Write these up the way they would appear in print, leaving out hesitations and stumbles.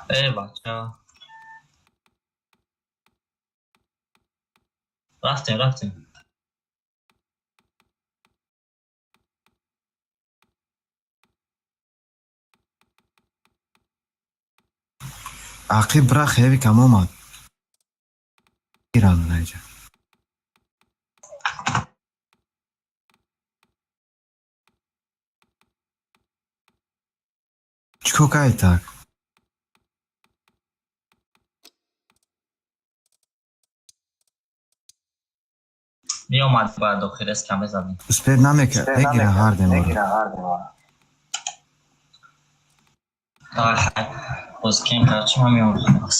Э, бача. Рафтем, рафтем. Ақиб бра, хевикам омад. Гиранд наҷа. Чӣ кор кардӣ так? Меомад ба дохил, эска мезадем. Успеть намекард, мегира ҳар демора. Давай, хай. Боз кем кард, ман меомад халас.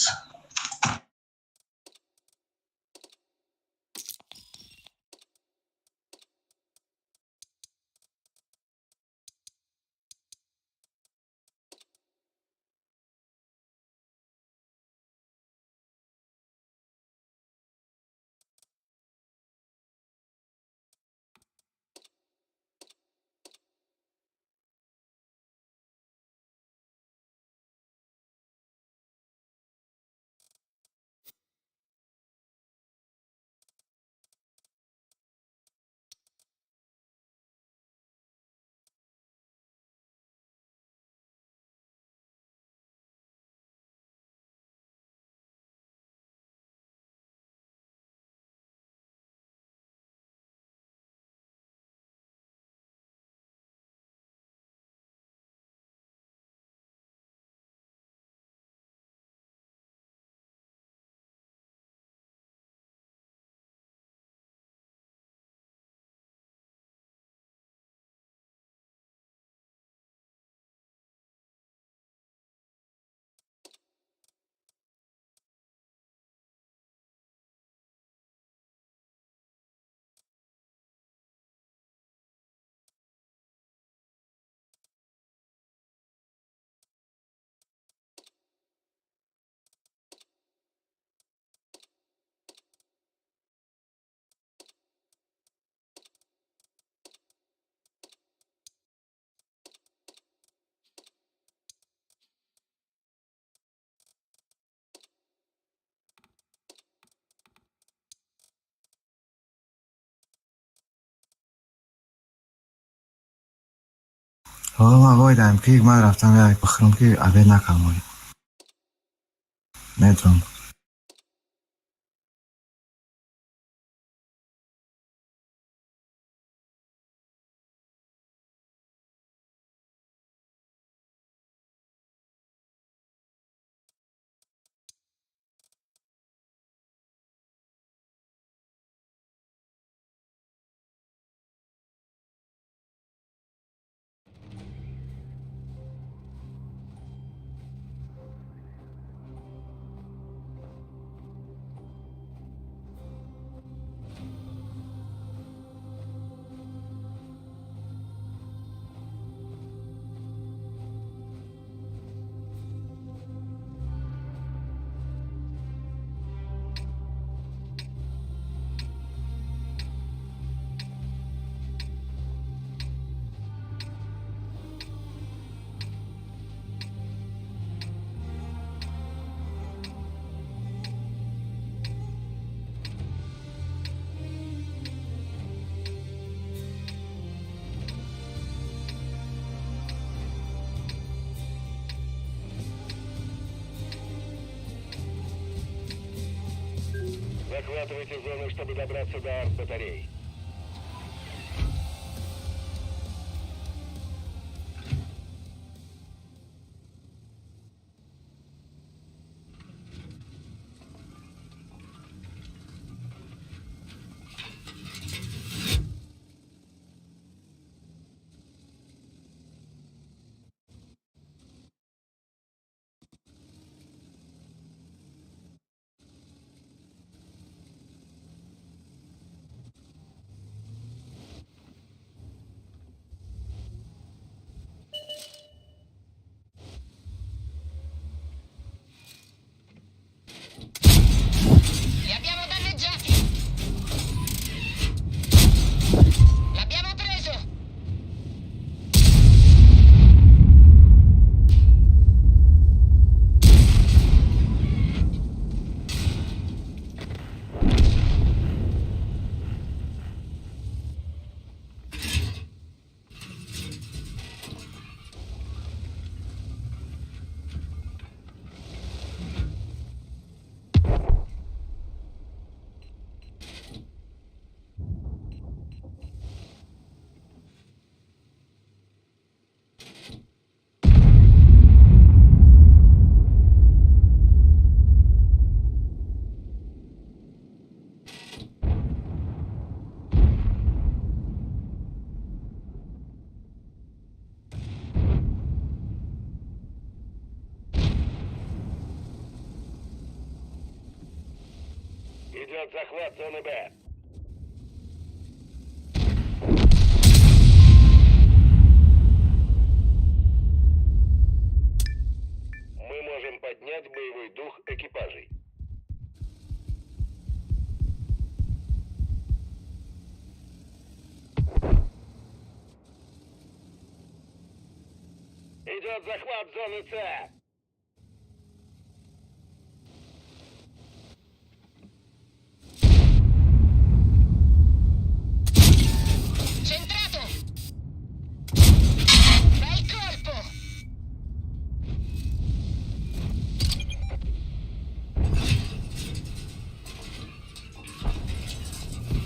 Ҳоло ман войдаем, ки ман рафтам як бихӯрам, ки обед накардам. Медонам. Захватывайте зону, чтобы добраться до арт-батарей. Идет захват зоны Б. Мы можем поднять боевой дух экипажей. Идет захват зоны С. Centrato! Bel colpo!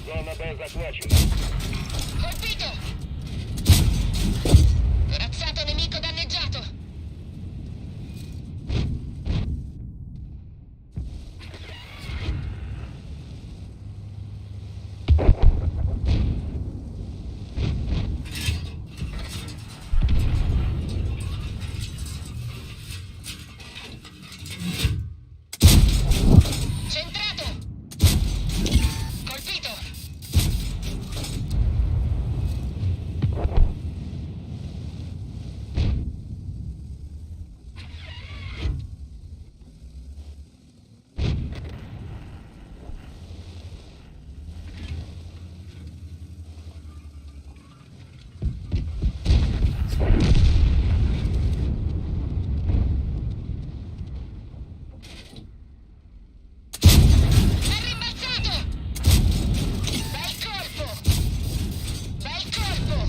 Зона Б захвачена. Colpito! Corazzato nemico danneggiato! Centrato! Colpito! È rimbalzato! Bel colpo! Bel colpo!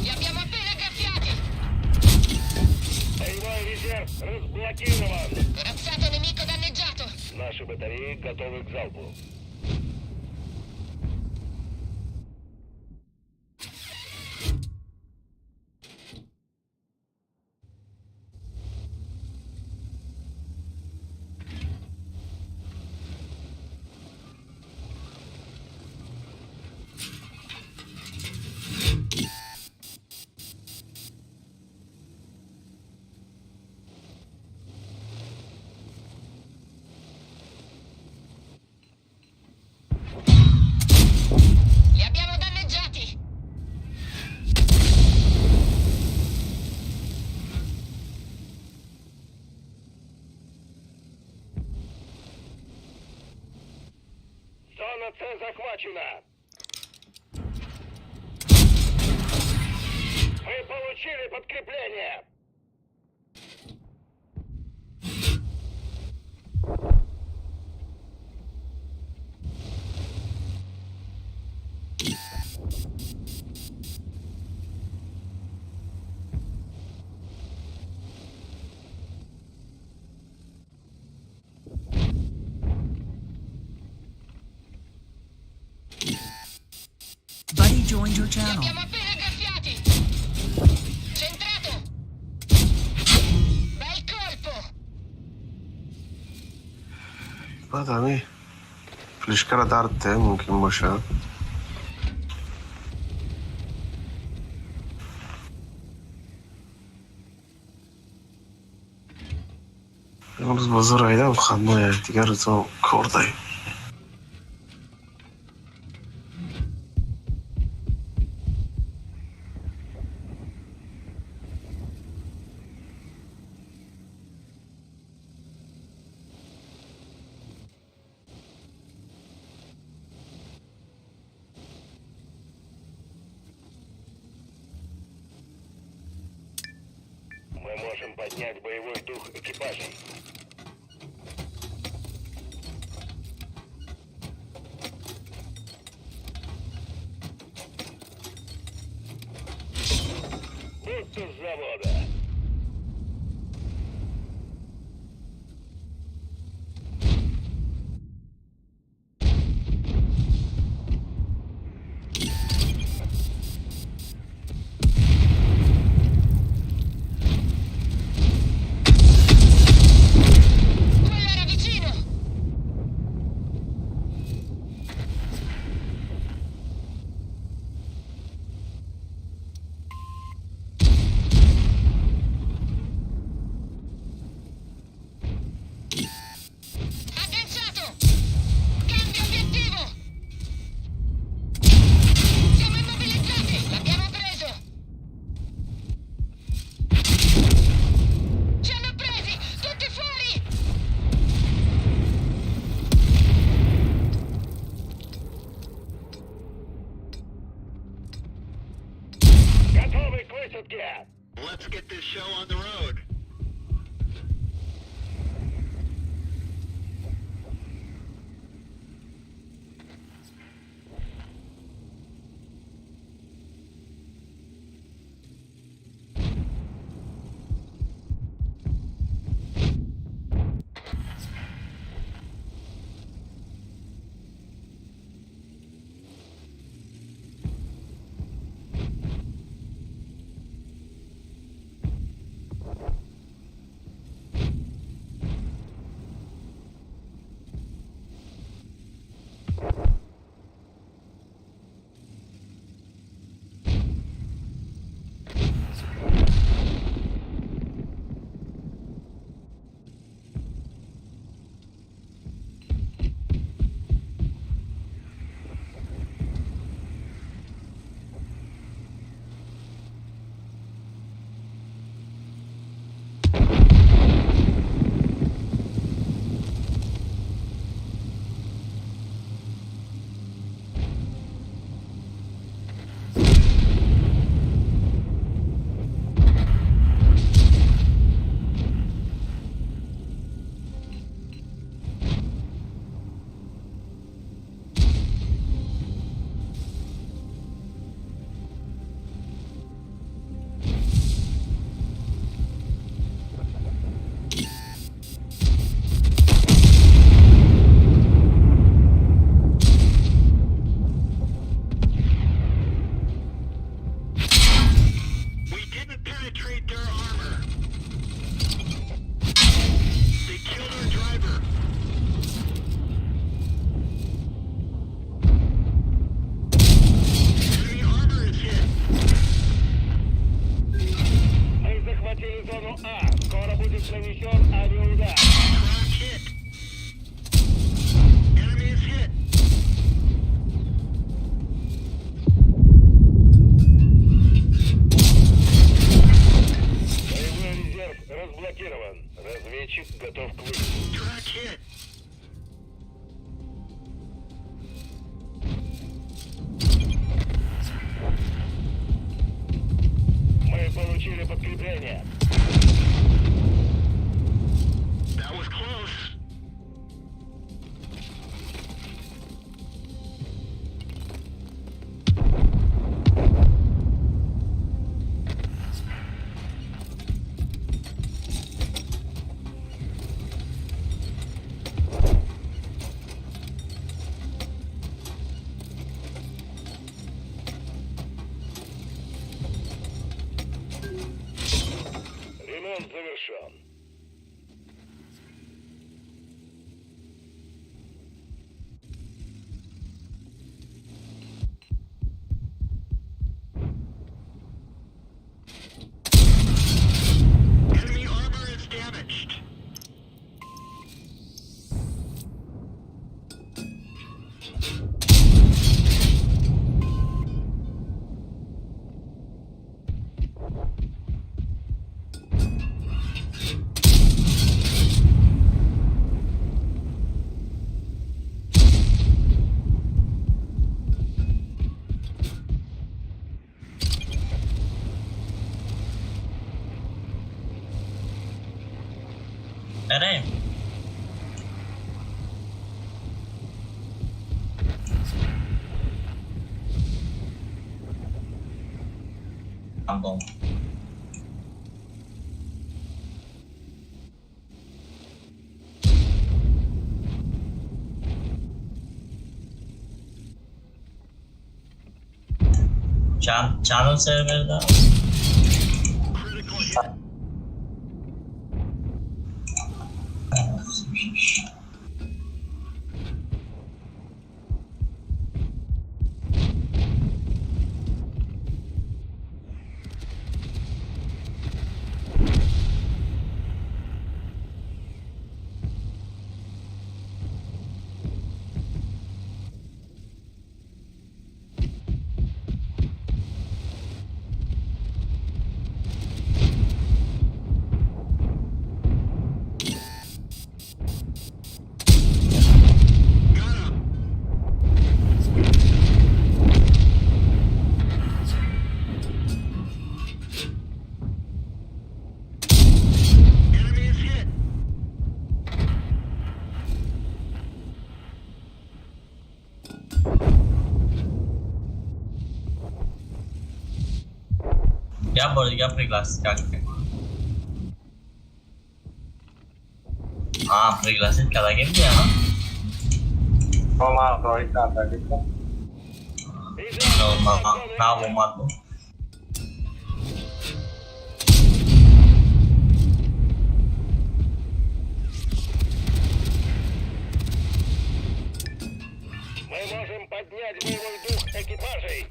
Li abbiamo appena graffiati! Боевой резерв разблокирован. Corazzato nemico danneggiato! Наши батареи готовы к залпу. Li abbiamo danneggiati! Зона С захвачена. Мы получили подкрепление. Buddy joined your Li channel. abbiamo appena graffiati! Centrato! Bel colpo! Баъд ҳами флешкара дард мумкин бошад. Имрӯз бозор айдам хандоя, дигар рӯзо кор даем. Мы можем поднять боевой дух экипажей. Будто с завода. Готовы к высадке! Let's get this show on the road. We didn't penetrate their armor. They killed our driver. Enemy armor is hit. Мы захватили зону А. Скоро будет нанесен авиаудар. Truck hit. Enemy is hit. Боевой резерв разблокирован. Разведчик готов к вылету. Truck hit. Мы получили подкрепление. That was close. Ремонт завершен. Enemy armor is damaged. Pera aí. Tá bom. Чанд сервер да? Critical hit. Як бор дига пригласить как. А, пригласить кардагим бия? Ман роҳӣ кардагӣ. Нав омад бо. Мы можем поднять боевой дух экипажей.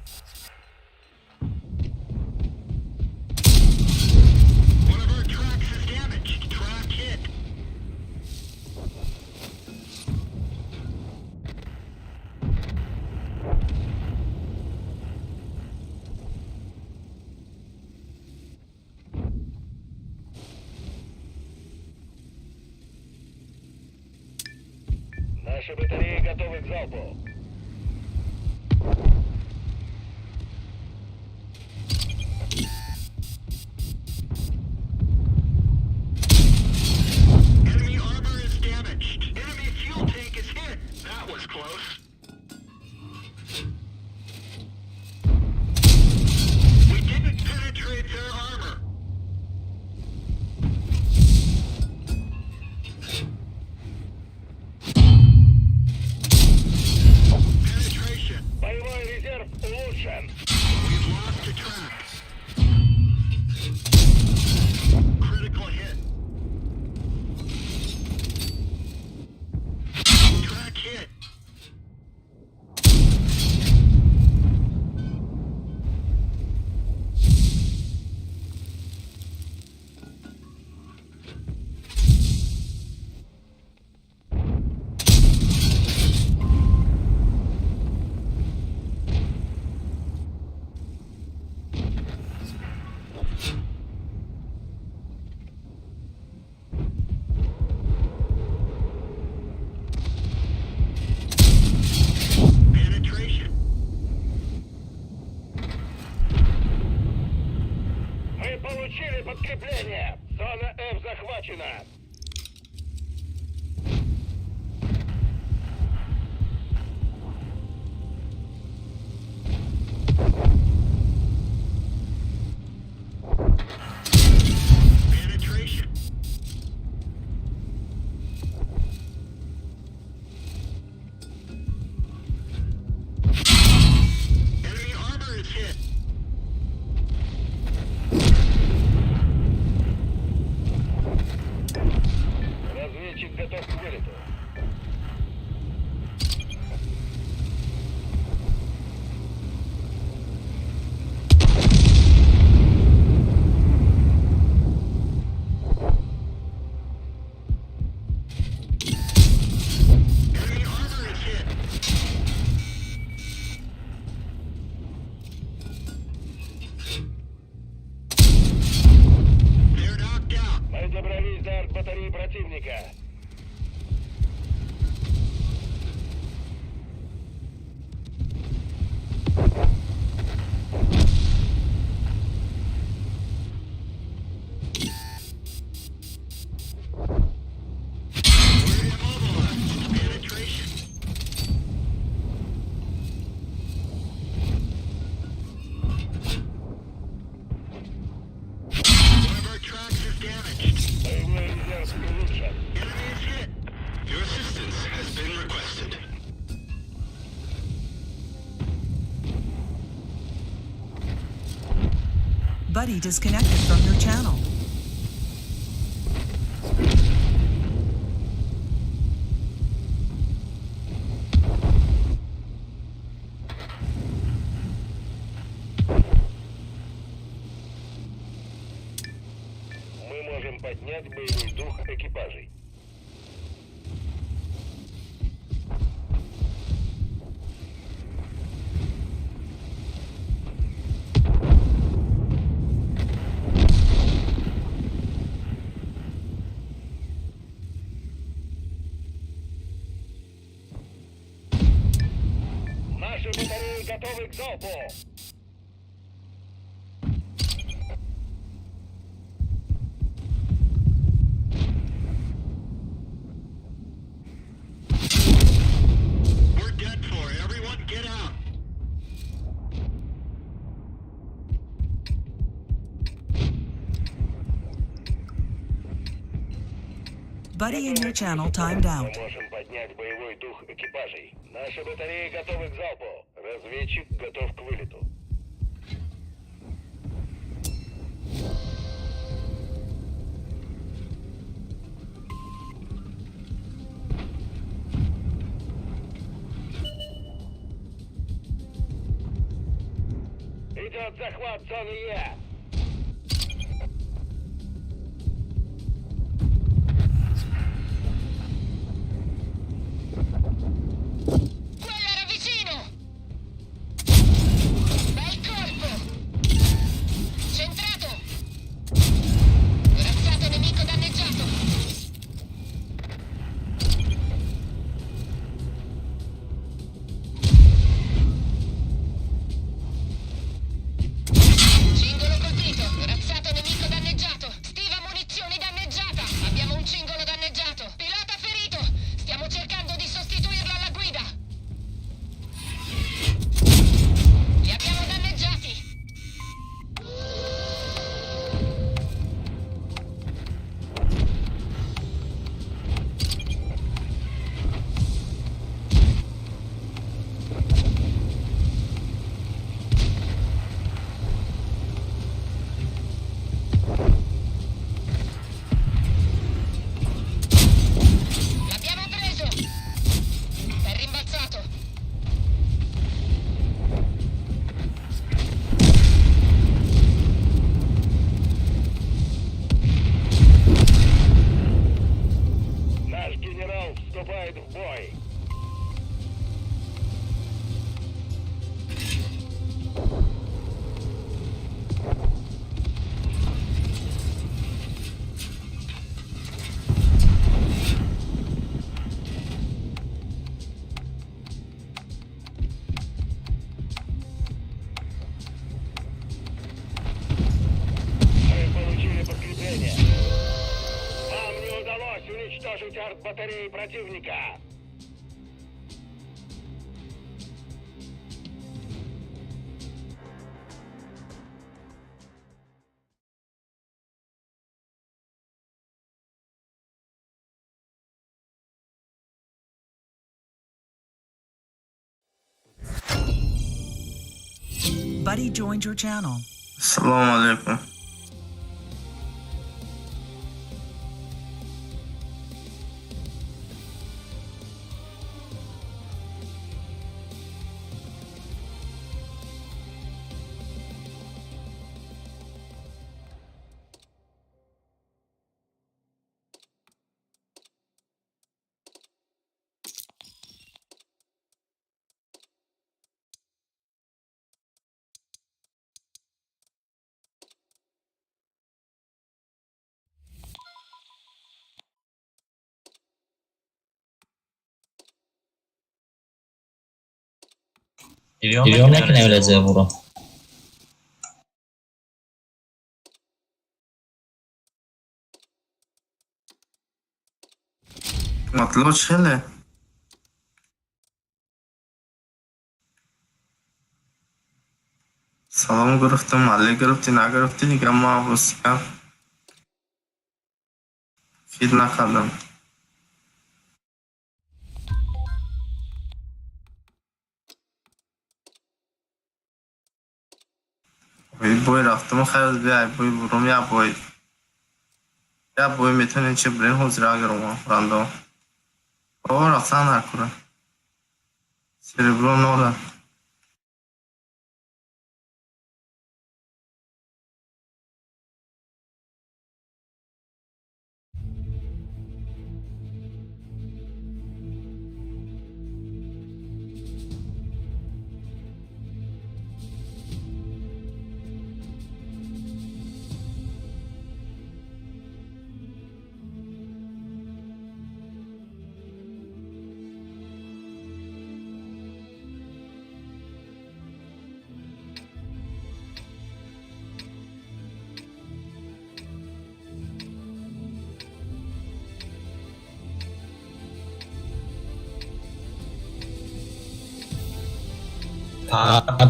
One of our tracks is damaged. Track hit. Наши батареи готовы к залпу. Enemy armor is damaged. Enemy fuel tank is hit. That was close. We didn't penetrate their armor. Penetration. Боевой резерв улучшен. We've lost a track. Critical hit. Track hit. Penetration. Мы получили подкрепление. Зона F захвачена. Penetration. Enemy armor is hit. Разведчик готов к вылету. Enemy armor is hit. They're knocked out. Мы добрались до артбатареи противника. We're immobilized. Penetration. One of our tracks is damaged. Боевой резерв улучшен. Enemy is hit. Your assistance has been requested. Buddy disconnected from your channel. Мы можем поднять боевой дух экипажей. Наши батареи готовы к залпу. We're dead for. Everyone get out. Buddy in your channel timed out. Мы можем поднять боевой дух экипажей. Наши батареи готовы к залпу. Разведчик готов к вылету. Идет захват зоны Е. Quello era vicino! Bel colpo! Centrato! Corazzato nemico danneggiato! Cingolo colpito! Corazzato nemico danneggiato! Stiva munizioni danneggiata! Abbiamo un cingolo danneggiato! Pilota ferito! Stiamo cercando di sostituirlo alla guida! Li abbiamo danneggiati! L'abbiamo preso! È rimbalzato! Наш генерал вступает в бой. Мы получили подкрепление. Нам не удалось уничтожить арт-батареи противника. Buddy joined your channel. Салому алейкум. Гирён накунем лезебуро. Матлуб чӣ хеле? Салом гирифтам, алӣ гирифтӣ, нагирифтӣ, дигар ман русия фид накардам. Бой рафтам, хайр, биай бой бурум, як бой. Як бой метавонем чи бурем, ҳозир агар рандо. О, рафтан ҳар кура. Серебро нола.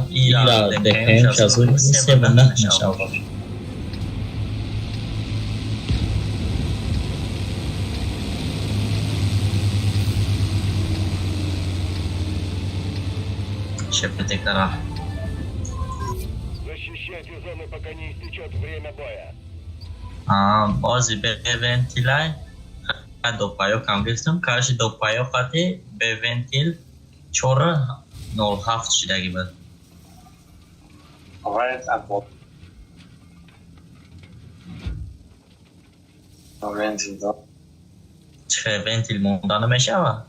Ира ДПМ 63 мешавад. ШПТК-ра. Защищайте зоны, пока не истечет время боя. Бози бе вентилай допаё кам гирифтам, короче, допаё қати бе вентил 4,07 шидаги буд. Вай або вентил да. Чӣ, вентил монда намешавад?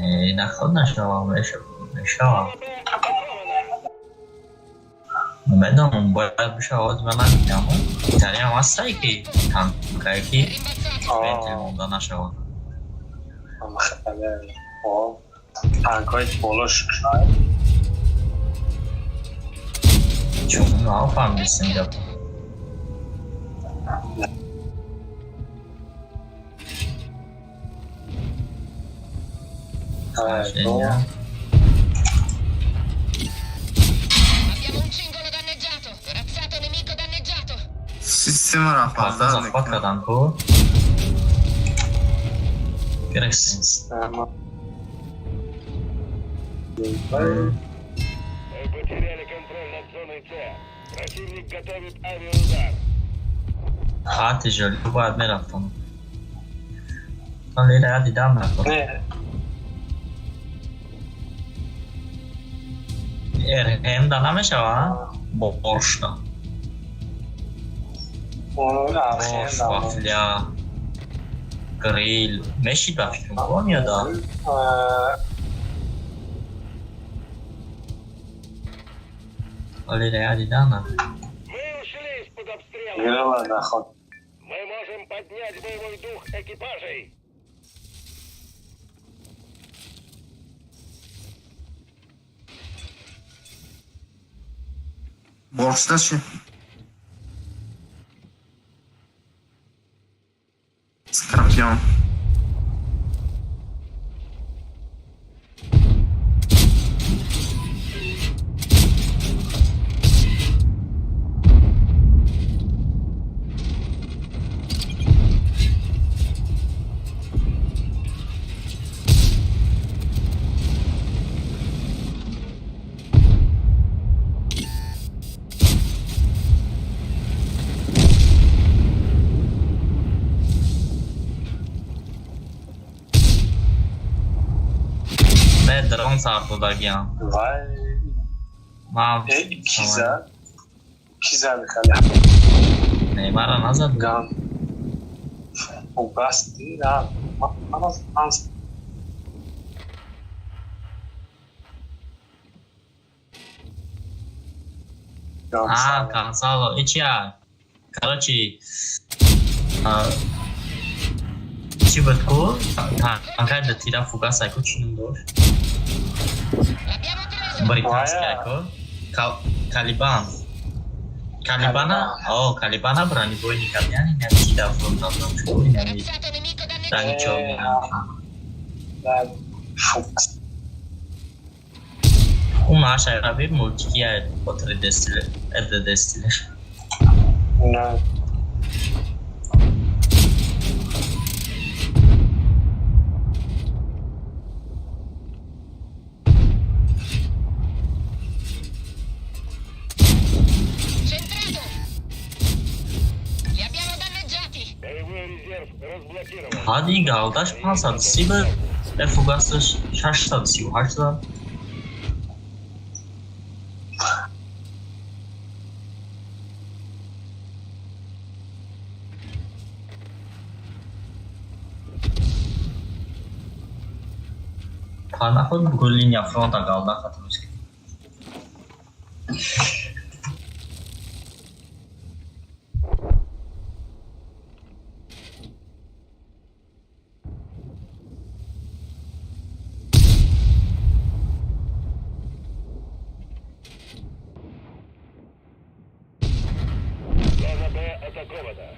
Э, наход нашава, мешава. Зона Б атакована. Намедонам, бояд бишавад ва намедонам. Италиям ҳастай, ки танкае, ки Rimbalzato. вентил монда нашавад. Хеле хоб, танкҳои боло шуд. Чун нафаҳмидистем гап. Peccato. Abbiamo un cingolo danneggiato. Corazzato nemico danneggiato. Системаро Парта фазда захват мекунад. кардан ку гирифт. Система. Мы потеряли контроль над зоной С. Противник готовит авиаудар. Хати жолӣ бояд мерафтам. Лера дидам накун. Не. РМ да намешава? Боршда. Он Борш, вафля, грил. Мешид ба фикрам, ко меода? Лера дидам на. Мы ушли из-под обстрела. Грила наход. Мы можем поднять боевой дух экипажей. Боршда чи? Скорпион. Не, дрон сар додагиам. Вай. Ман Ки зад? Ки зад хеле? Не, мара назад. Ган. Фугас да. Ман ман А, Гонсало, ичия. Короче, чӣ буд ку? Танкай да тира фугас айку, чӣ ном дошт? L'abbiamo preso. Британский айку. Калибан. Калибана? О, Калибана бронебойный кардяни, не тира фронтал ранги Corazzato nemico danneggiato. ранги чорный. Фугас. Он наша раби мультики по 3D стиле, 3D стиле. Не. Centrato. Li abbiamo danneggiati. Боевой резерв разблокирован. Ҳади галдаш 530 буд, э фугасаш 638 зад. Наход бугӯ линия фронта галда хатмш. Зона Б атакована.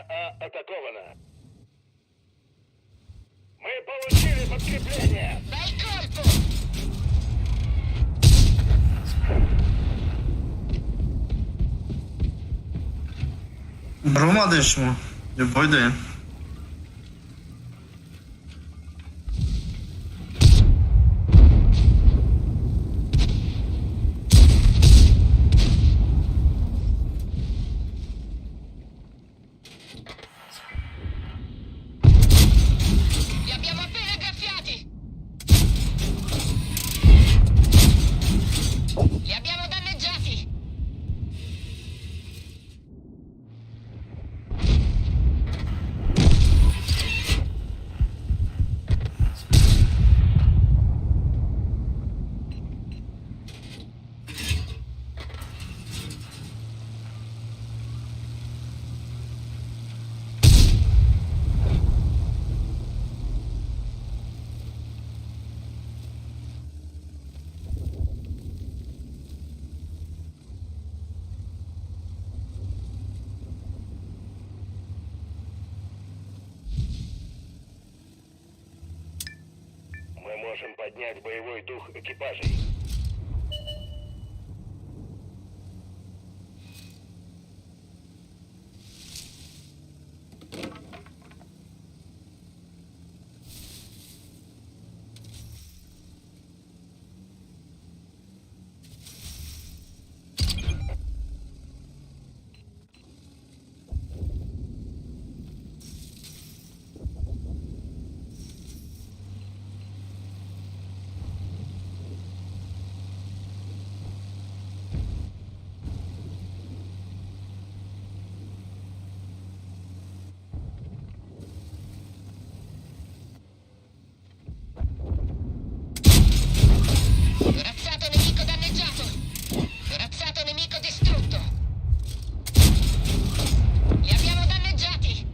А атакована. Мы получили подкрепление. Bel colpo! Бромадем шумо. Ё бой даем. Li abbiamo appena graffiati! Li abbiamo danneggiati! Мы можем поднять боевой дух экипажей. Corazzato nemico danneggiato! Corazzato nemico distrutto! Li abbiamo danneggiati!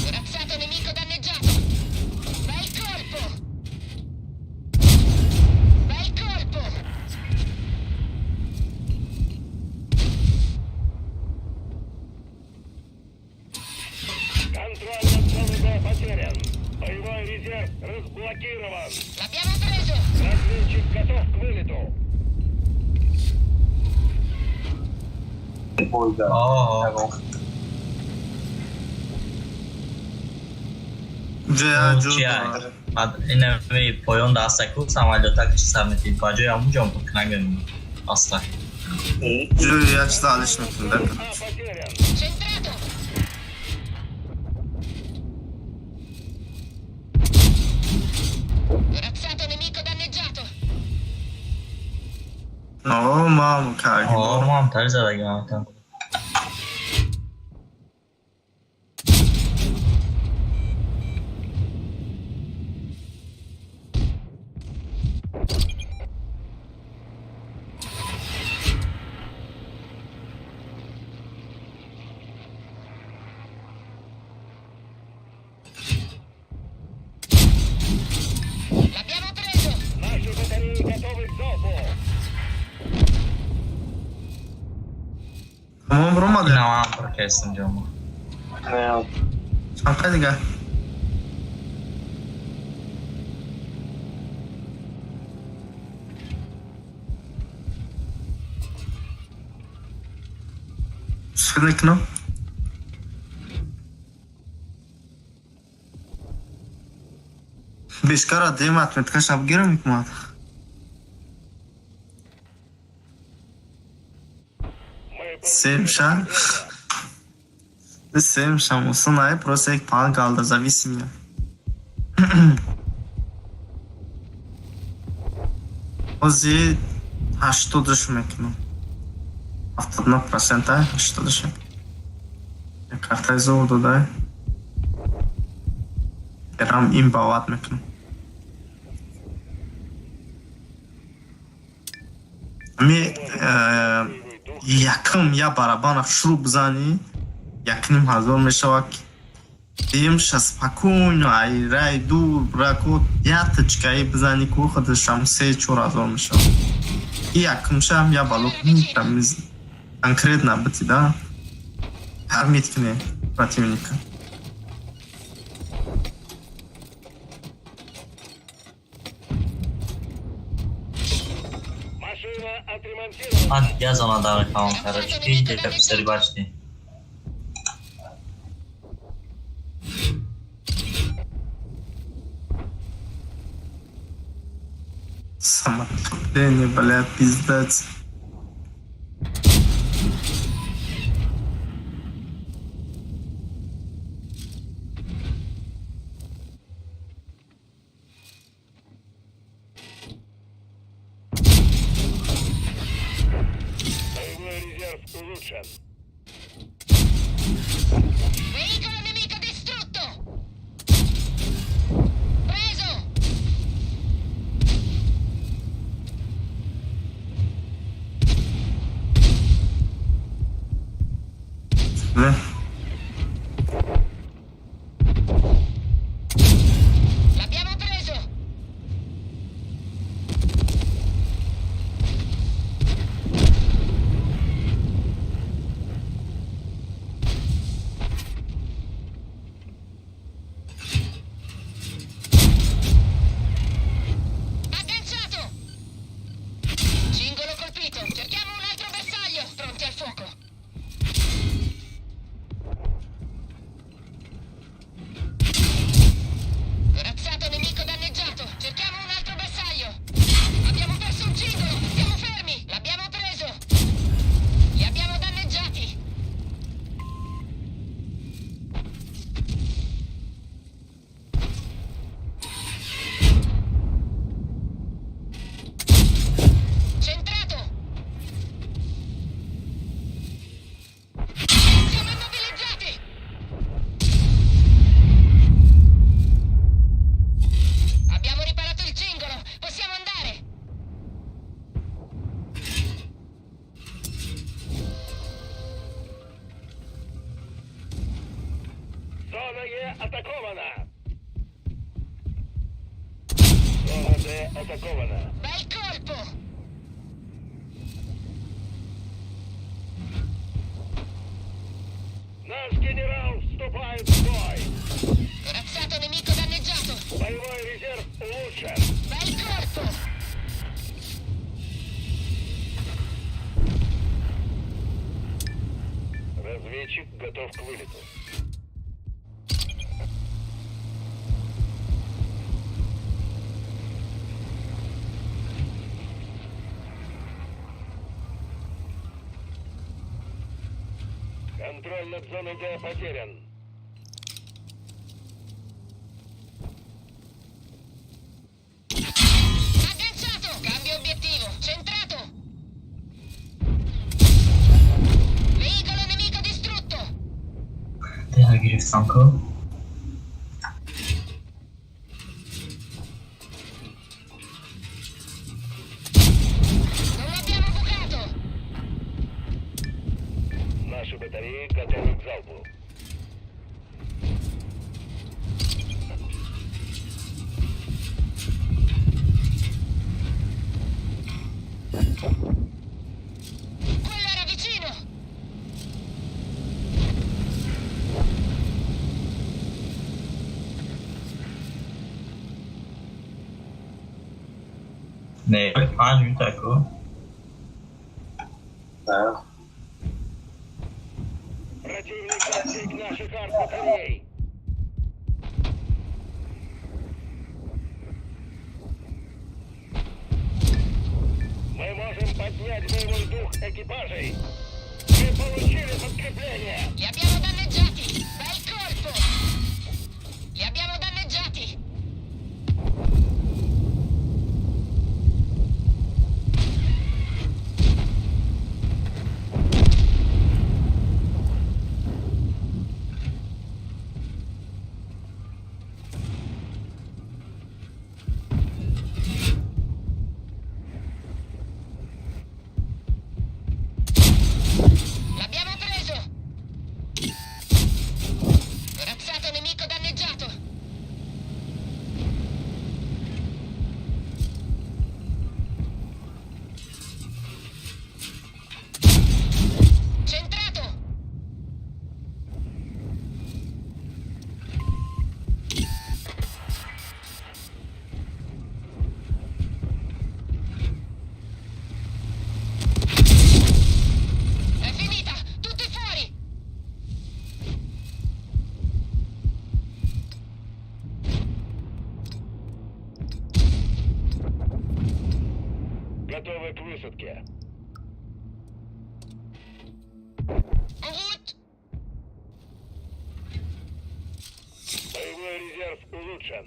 Corazzato nemico danneggiato! Bel colpo! Bel colpo! Контроль над зоной Б потерян. Боевой резерв разблокирован. L'abbiamo preso! Разведчик готов к вылету. Бой да. О, Ҷоя ҷо чия? дорад. Инами поён дастаку самолётак чи сар метид ба ҷои ҳамун ҷон кунаган аста. Ҷои як чиза алиш мекунда. А потерян. Centrato! Corazzato nemico danneggiato! О, мам карги. О, мам тари задагим. L'abbiamo preso! Наши батареи готовы к залпу. Тамом бромадем. Инамам прокестам ҷома. Не, Чанд дига? Чӣ мекунам? Бешкара дем отметкаш абгирам мекунад. Семша. Семша мусунай, просто як пан қалда зависимия. Ҳози 80-ш мекунам. 79 процента 80-ш. Картаи зор додай. Берам ин бават мекунам. Ами якм я барабана шурӯъ бизанӣ, 1500 мешавад. Дуюмша спокойно айрай дур бираку як точкаи бизанӣ ку худашам 3-4 ҳазор мешавад. И якумшам я балок конкретно бити да тармит кунӣ противника. Машина отремонтирована. Ман я зона даркам, короче, ки писари бачди. Самотопление, бля, пиздец. Боевой резерв улучшен. Veicolo nemico distrutto! Preso! Бля. L'abbiamo preso! Agganciato! Cingolo colpito! Cerchiamo un altro bersaglio! Pronti al fuoco! Corazzato nemico danneggiato! Cerchiamo un altro bersaglio! Abbiamo perso un cingolo! Siamo fermi! L'abbiamo preso! Li abbiamo danneggiati! Centrato! Siamo immobilizzati! Abbiamo riparato il cingolo! Possiamo andare! Зона Е атакована. Зона Д атакована. Bel colpo! Наш генерал вступает в бой. Corazzato nemico danneggiato! Боевой резерв улучшен. Bel colpo! Разведчик готов к вылету. Контроль над зоной Д потерян. Agganciato! Cambio obiettivo! Centrato! Veicolo nemico distrutto! Дега гирифтам ку. Non l'abbiamo bucato! Наши батареи готовы к залпу. Quello era vicino! Не, 5 минута ку. Да. Противник достиг наших арт-батарей. Мы можем поднять боевой дух экипажей. Мы получили подкрепление! Li abbiamo danneggiati! Bel colpo! Li abbiamo danneggiati! L'abbiamo preso! Corazzato nemico danneggiato! Centrato! È finita! Tutti fuori! Готовы к высадке. En route! Боевой резерв улучшен.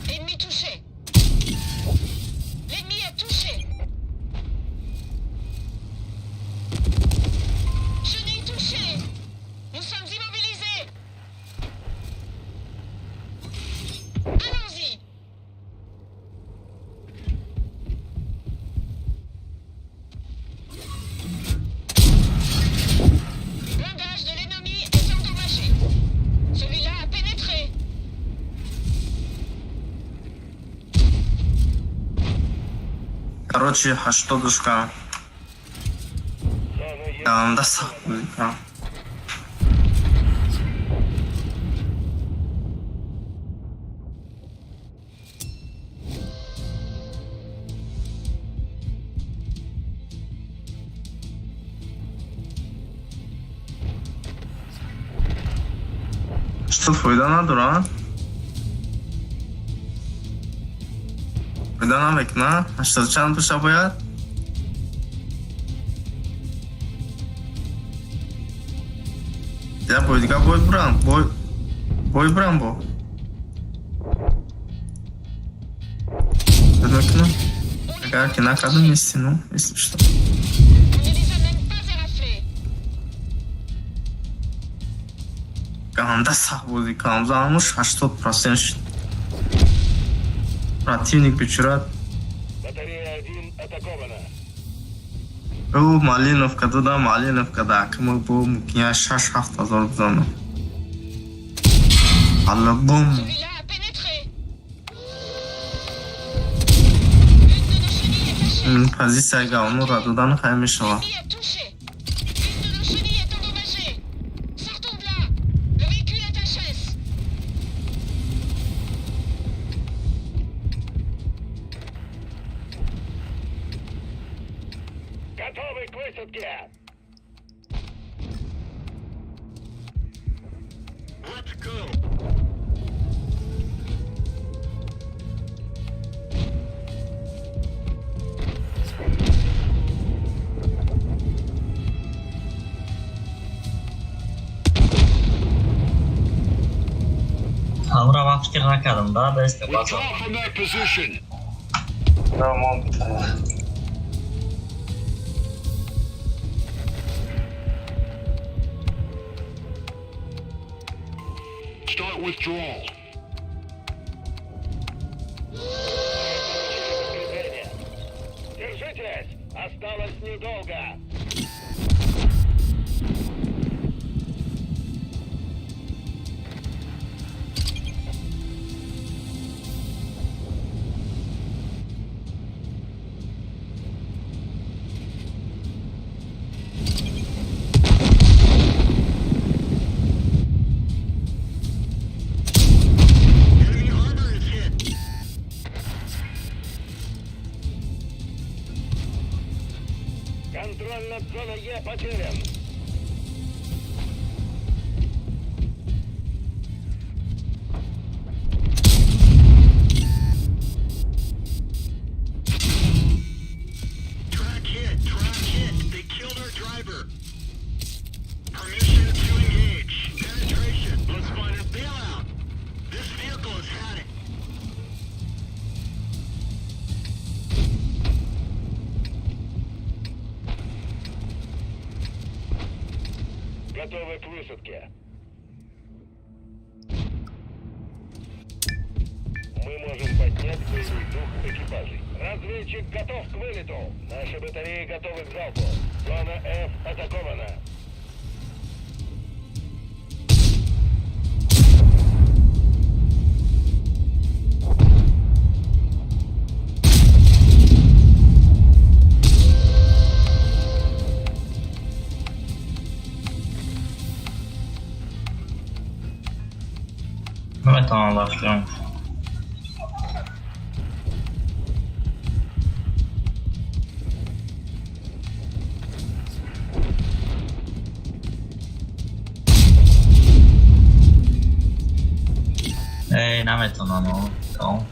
Ennemi touché! L'ennemi est touché! Chenille touchée! Nous sommes immobilisés! Allons-y! Blindage de l'ennemi est endommagé. Celui-là a pénétré. Короче, 80 шка. Зона Е. Анда сахт бозӣ кардам. 80 фоида надорад? Фоида намекунад? 80 чанд боша бояд? Я бой дига бой бурам, бой бой бурам бо. Фоида мекунам? Агар ки накардам нести, ну, если что. On ne les a même pas éraflés. Ганда сахт бозӣ кардам, заҳмуш 80% шуд. Противник бечора. Батарея 1 атакована. Ӯ Малиновка додам, Малиновка да акма бо мумкин я 6-7 ҳазор бизанам. Аллабум. Celui-là a pénétré. Une de nos chenilles est tachée. Ин позитсияи говнура додан хай мешавад. L'ennemi est touché. Une de nos chenilles est endommagée. Sortons de là. Le véhicule est HS. Готовы к высадке! Let's go. Ҳамра ман фикр накардам, да, беста база. Withdraw from that position. Роман. Start withdrawal. Осталось недолго. Enemy armor is hit. Контроль над зоной Е потерян. Track hit. Track hit. They killed our driver. Permission to engage. Penetration. Let's find a bailout. This vehicle has had it. Готовы к высадке. Мы можем поднять боевой дух экипажей. Разведчик готов к вылету. Наши батареи готовы к залпу. Зона F атакована. Наметавонам бахшам. Эй, наметавонам. Тамом.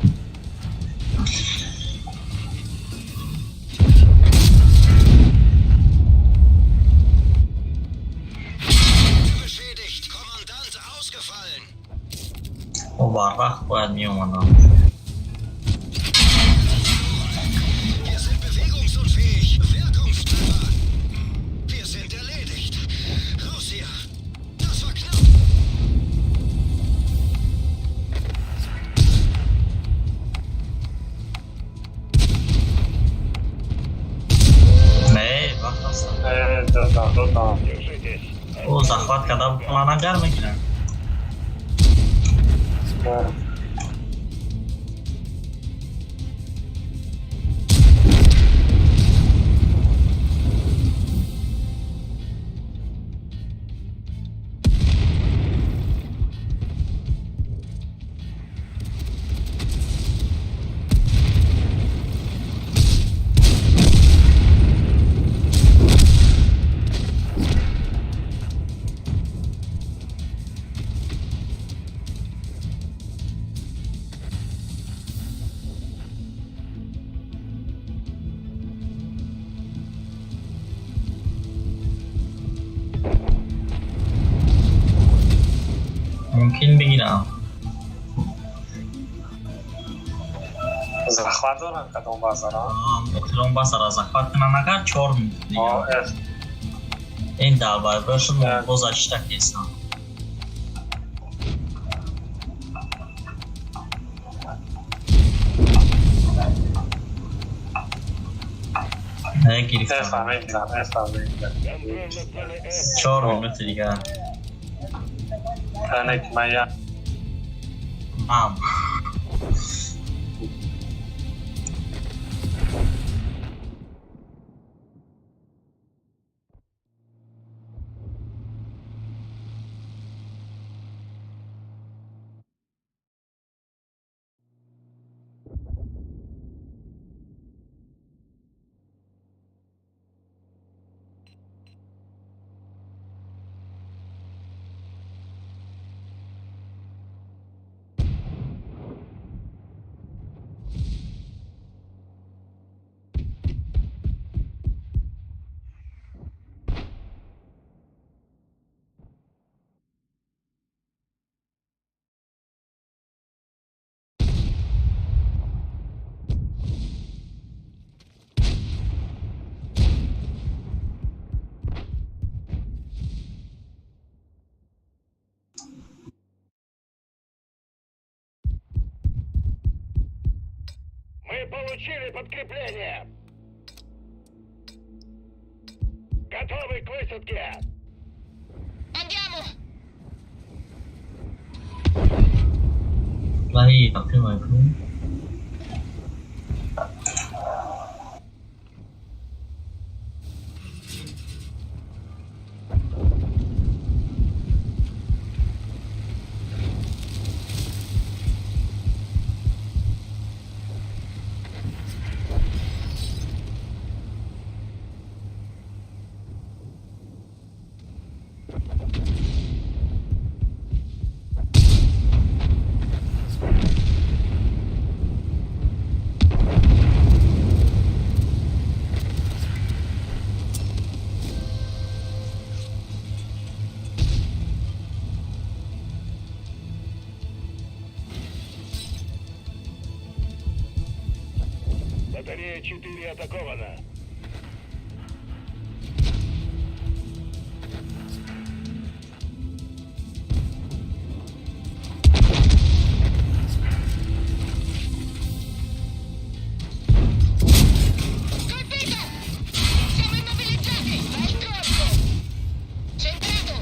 Beschädigt. Kommandant ausgefallen. О, барвақт бояд меомадам. Wir sind bewegungsunfähig. Wirkungstreffer. Wir sind erledigt. Raus hier. Das war knapp. Не, вақт аст. Э, додам, додам. Держитесь. О, захват карда ман агар мегирам. Да. Мумкин бигирам. Захват дорам кадом базара? Охирон базара захват кунам агар 4 минут О, дигар. F. Ин далбайбар шуд, Да. боз ашта кесам. Не F гирифтам. мегирам, F мегирам. Контроль над зоной F. 4 минути дигар. Яъне ки ман як Мам. Мы получили подкрепление. Готовы к высадке! Andiamo! Валли ҳақи кун. Батарея 4 атакована. Colpito! Siamo immobilizzati! Bel colpo! Centrato!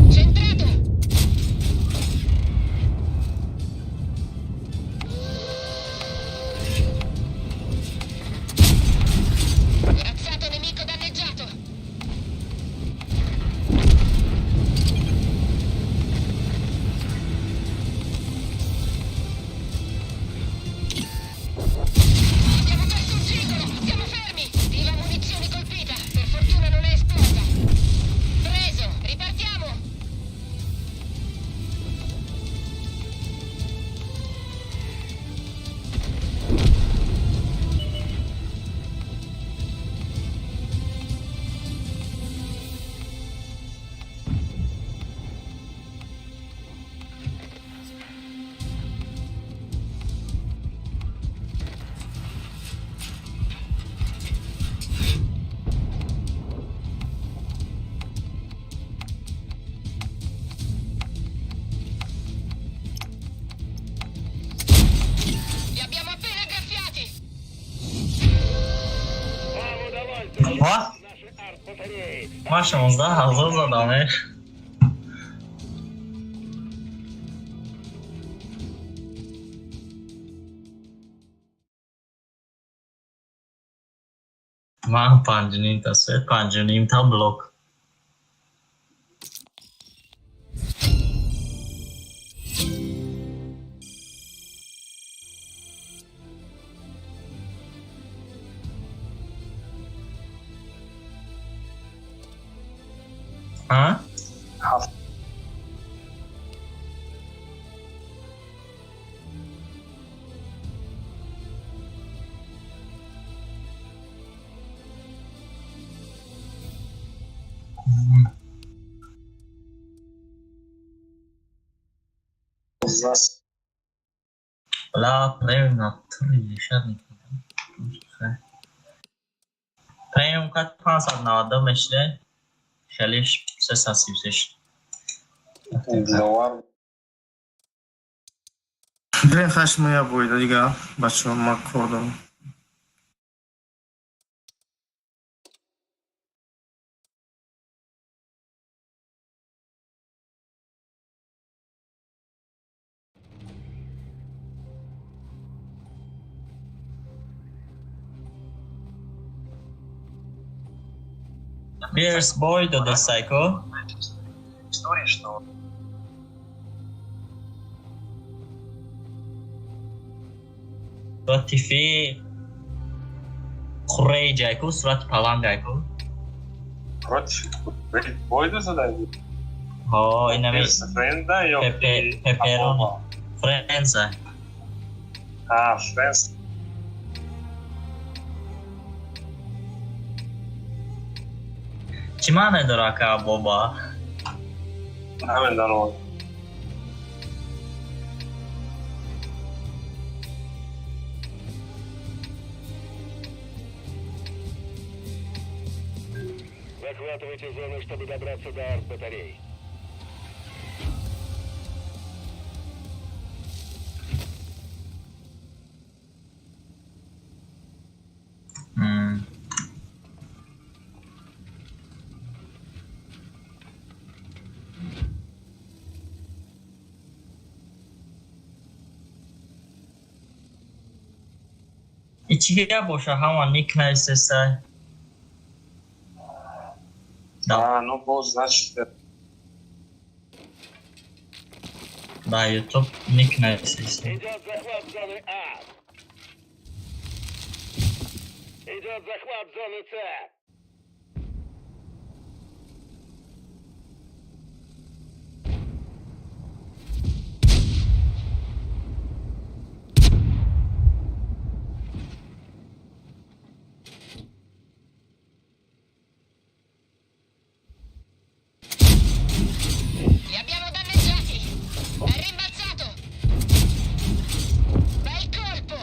Centrato! Corazzato nemico danneggiato! Abbiamo perso un cingolo! Siamo fermi! Viva munizioni colpita! Per fortuna non è esplosa! Preso! Ripartiamo! Li abbiamo appena graffiati! Вам удалось Ва? защитить наши арт-батареи. Ман 16 000 задам, э. Ман панҷуним та се, панҷуним та блок. А? Ҳафт. Зас. Ла премиум натури шад мекунам. Премиум кат 592 мешиде. Хелиш 336. Диловар. Блин, хаш моя бойда дига, бачаҳо, ман кор дорам. Пирс бой додастайко. История, что Сурати фи хурраи ҷайку, сурати палангайку. Против бойда задави? Ҳо, инами Френда ё Пеперони. Френза. А, Френс. Чӣ маъне дора ака боба? Намедонам. Захватывайте зону, чтобы добраться до арт-батарей. И чӣ гап боша, ҳама ник наистестай? Да. А, ну боз, значит, Да, Ютуб ник наистестай. Идет захват зоны А. Идет захват зоны С. Li abbiamo danneggiati! È rimbalzato! Bel colpo!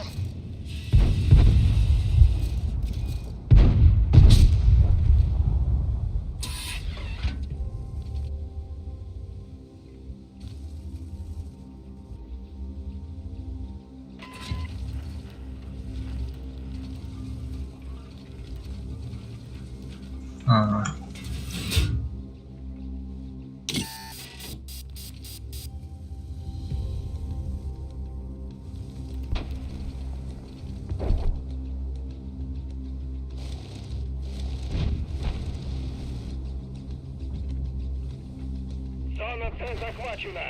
Зона С захвачена.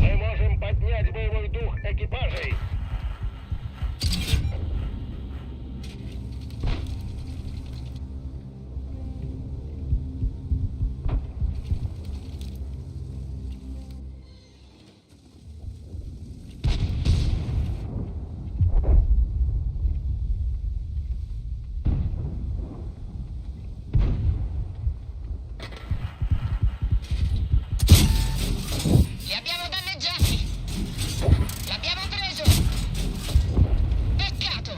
Мы можем поднять боевой дух экипажей. Li abbiamo danneggiati! L'abbiamo preso! Peccato!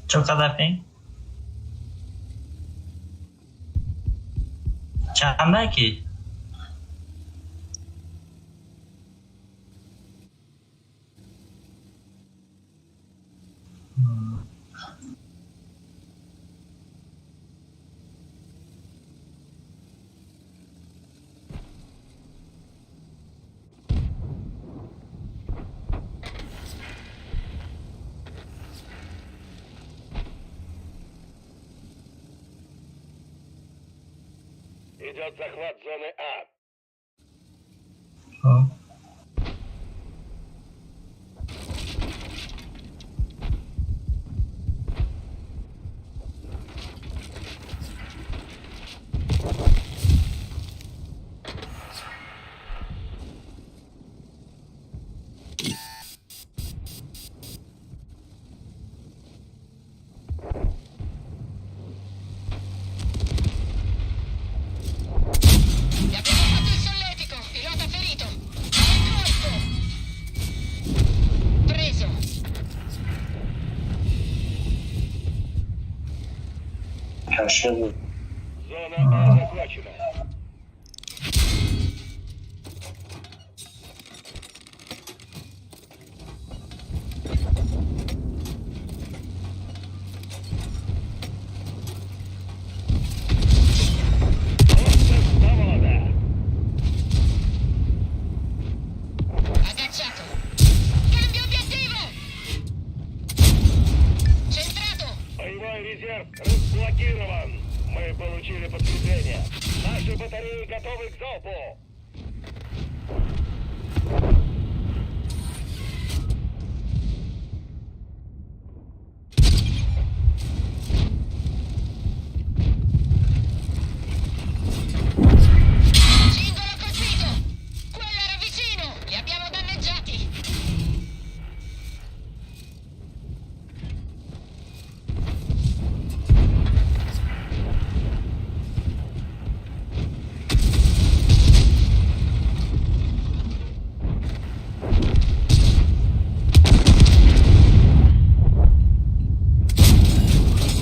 Чо қадар пинг? Чанда ки? Идет захват зоны А. Хоб. Gli abbiamo fatto il solletico! Pilota ferito! Bel colpo! Preso! Кашел. Зона А захвачена. Свобода! Agganciato! Cambio obiettivo! Centrato! Мы получили подкрепление. Наши батареи готовы к залпу. Cingolo colpito! Quello era vicino! Li abbiamo danneggiati!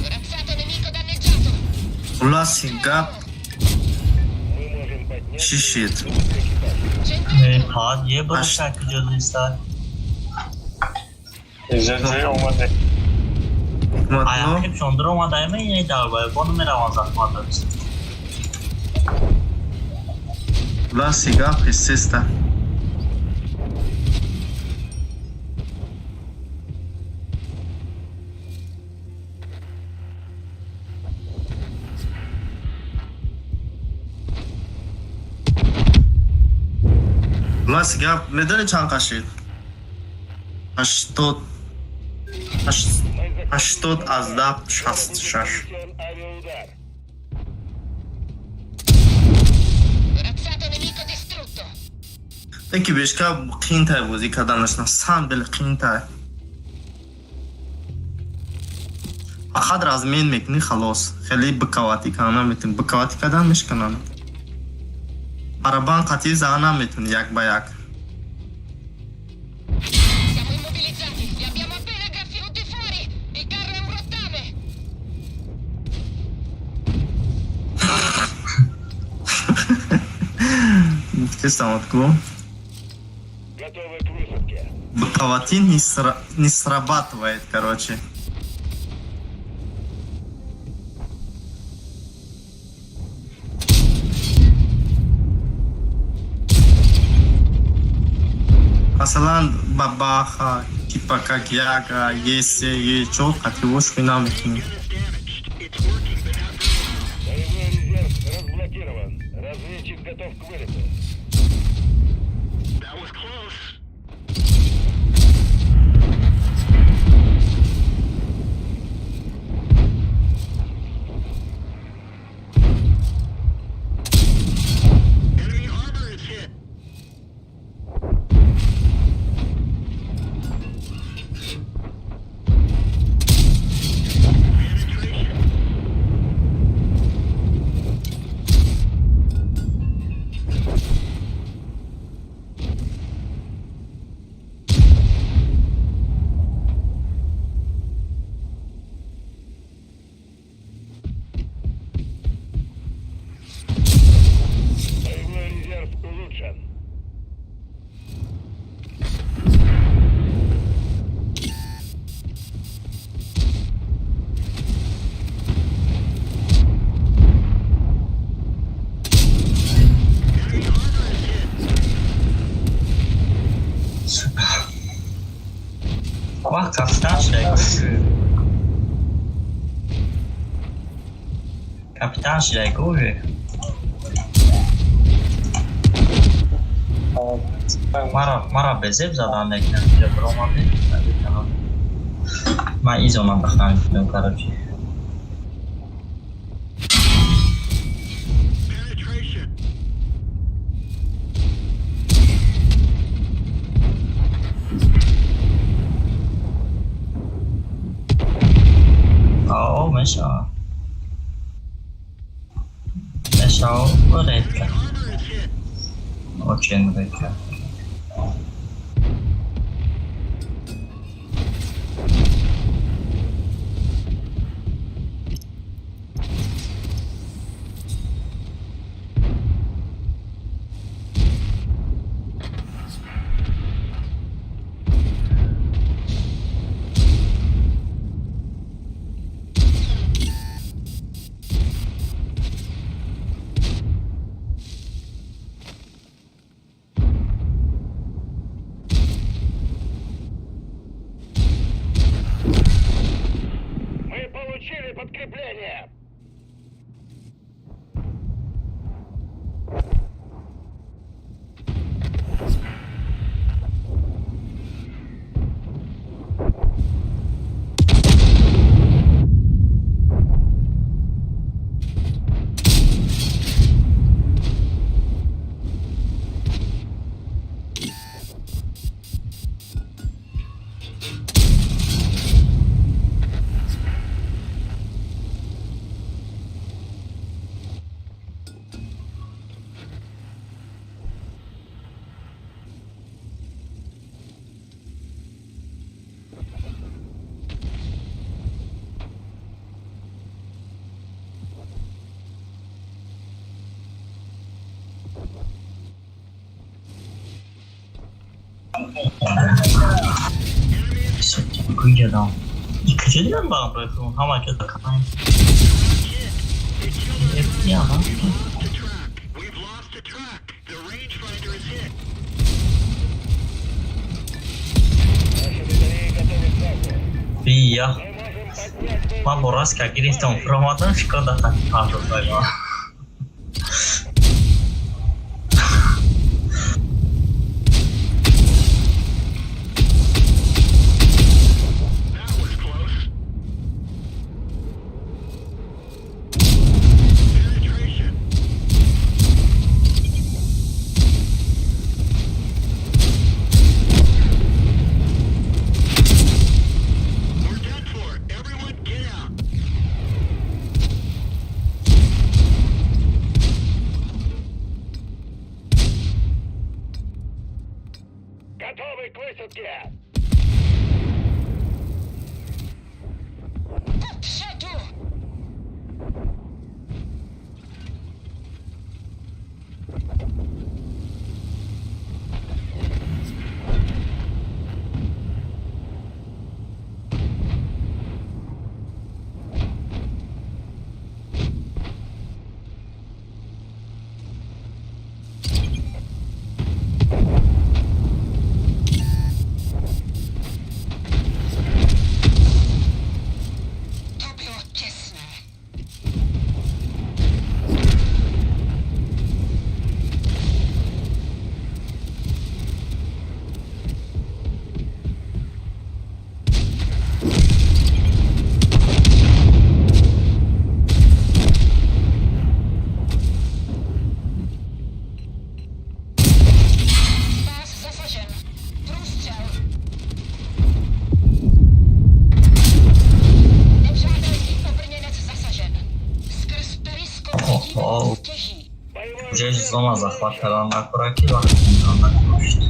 Corazzato nemico danneggiato! Хулоси гап Мы можем поднять чӣ шид? дух экипажей. Centrato! Фақат е бор Аш- шакл ҷода Иҷозаи омаде. Ҳикматулло Аяқиб шондир омадаима ини дарбайбону меравам захмат аст. Хулоси гап ҳиссиста. Хулоси гап медонӣ чанд қашид? 80 Мы захватили 80 аз 10 66. Нанесен авиаудар. Corazzato nemico distrutto! Таки бешка қиинтай бозӣ карданаш на самом деле қиинтай. Фақат размен мекунӣ, халос. Хеле бикаватӣ кардан наметунӣ. Бикаватӣ кардан мешкананд. Барабан қатъӣ зан наметунӣ як ба як. Siamo immobilizzati! Li abbiamo appena graffiuti fuori! Il carro è un rottame! Гуфтестам ку. Готовы к высадке. Бикаватӣ не срабатывает, короче. Масалан, бабаха, типа как яга, есе, е, чо қатъиво шӯхӣ наметунӣ. Gun is damaged. It's working, but not very well. Боевой резерв разблокирован. Разведчик готов к вылету. That was close. Enemy armor is hit. Penetration. Боевой резерв улучшен. Enemy armor is hit. Вақт капитан шидай. Капитан шидай гӯ. Мара безеб задан лекин инҷа биромадем. Ман изонам бихандидам, короче. Penetration. О, мешава. Мешава редко. Armor is hit. Очень редко. Куҷадам? И куҷа дидам ба ҳамроҳи ҳама ҷо даканай. They killed our driver. Яма. We've lost a track. We've lost a track. The rangefinder is hit. Наши батареи готовы к залпу. Бия. Мы можем поднять боевой Ман бо раска гирифтам, фуромадам, шикода партофтагам. That was close. Penetration. We're done for. Everyone get out. Готовы к высадке! Kupředu! To bylo těsné. Pás zasažen. Průstřel. Nepřátelský obrněnec zasažen. Skrz periskop vidíme Oho. stěží. Куҷаи зона захват кардан накора, ки вақте накушт.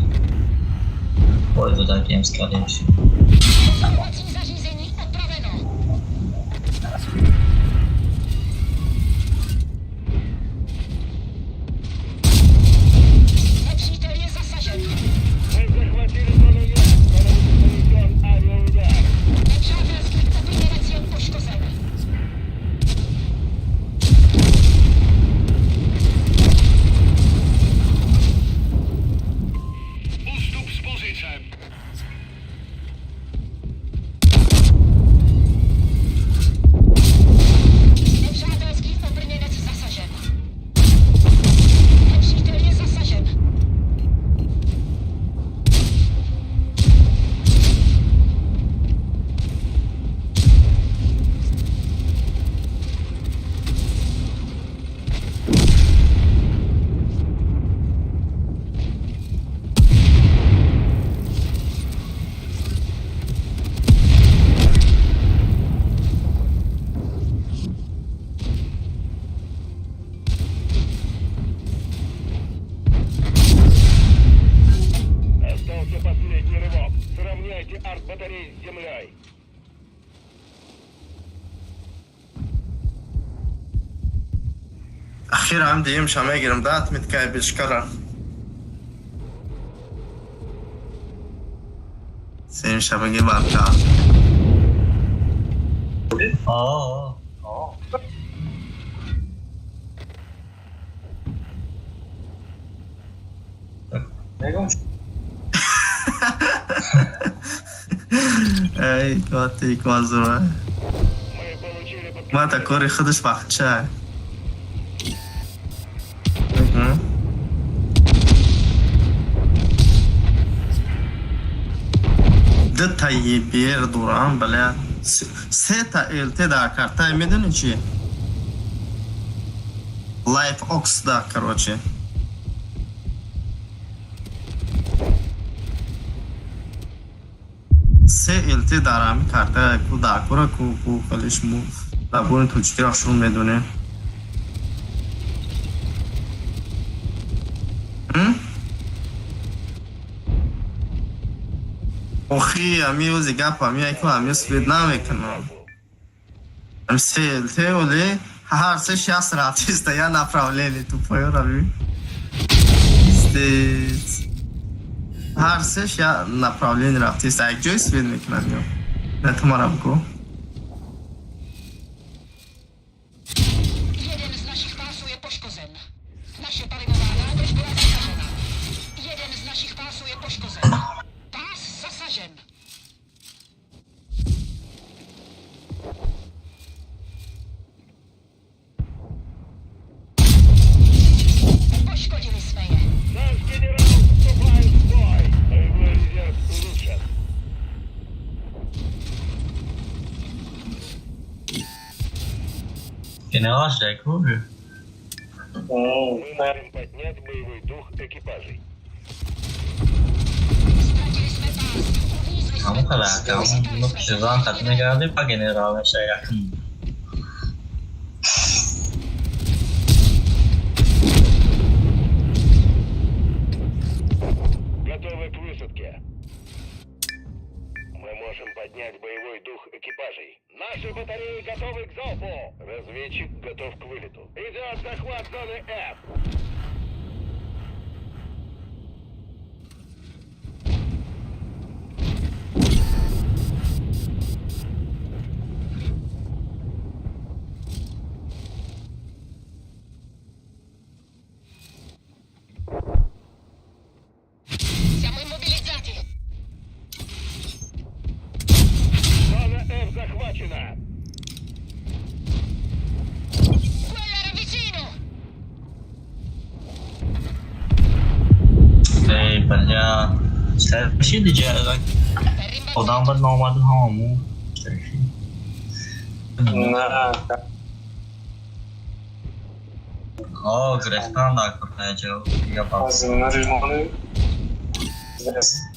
Бой додагием, скорее всего. Pozorovací zařízení opraveno. Nepřítel je zasažen. Мы захватили зону Е. Скоро будет нанесен авиаудар. Nepřátelský obrněnec je poškozen. Уступ с позициям. Nepřátelský obrněnec zasažen. Nepřítel je zasažen. Остался последний рывок. Сравняйте арт-батареи с землей. Ахир ҳам диюмша мегирам, да, отметкаи бешкара. Сеюмша баги барка. О, Эй, вати квазура. Мы получили под Мата кори худаш бахча. Дта ЕБР дорам, бля. Сета ЛТ дар карта, медони чи? Life Ox да, короче. Се ЛТ дар ҳами карта ку дар кора ку ку хеле шумо забони тоҷикиро шумо медонед. Охи, ами ози гап ами яку ами свет намекунам. Ами се ЛТ оле ҳар се шаст рафтиста я направление тупоё рави. Пиздец. Ҳар сеш я направление рафтиста. Як ҷой свет мекунад ё. Не, ту мара бигӯ. Jeden z naszych pasów je poškozen. Naše palivová nádrž byla zasažena. Jeden z našich pásů je poškozen. Pás zasažen. Poškodili jsme je. Наш генерал вступает в бой. Боевой резерв улучшен. Генерал шда ку? Мы можем поднять боевой дух экипажей. Ztratili jsme pás. Uvízli jsme. Ҳамон қадар ҳамон пишазан хат мегардем па генерал меша якм. Готовы к высадке. Мы можем поднять боевой дух экипажей. Наши батареи готовы к залпу. Разведчик готов к вылету. Идет захват зоны F. Siamo immobilizzati. Зона F захвачена. Quello era vicino. Эй, бля. Следующий диҷа È rimbalzato. одам бад наомаду ҳамаму. На, О, гирифтан дар курнаҷо. аз Наримони. Здравствуйте.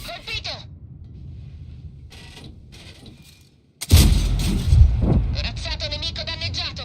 Colpito! Corazzato nemico danneggiato!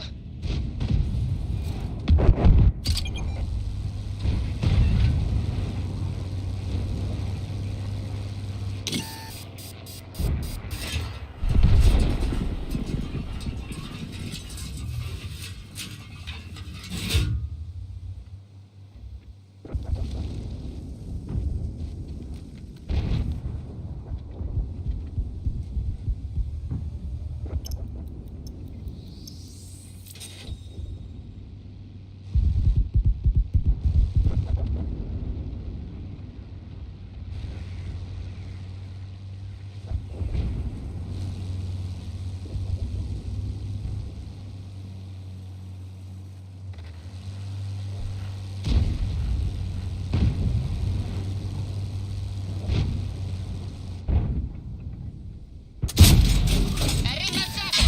È rimbalzato!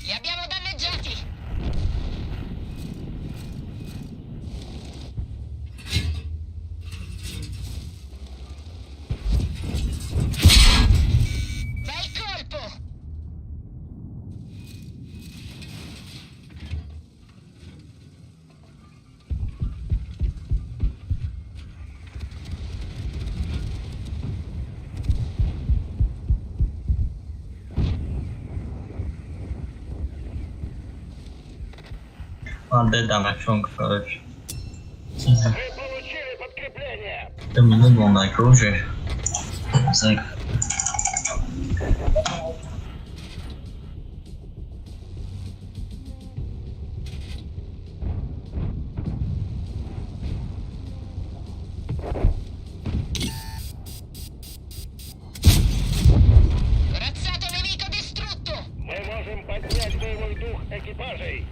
Li abbiamo danneggiati! Bel colpo! Ман дедамашон, короче. Мы получили подкрепление. Ду минут монда ку уже. Зак. Corazzato nemico distrutto! Мы можем поднять боевой дух экипажей.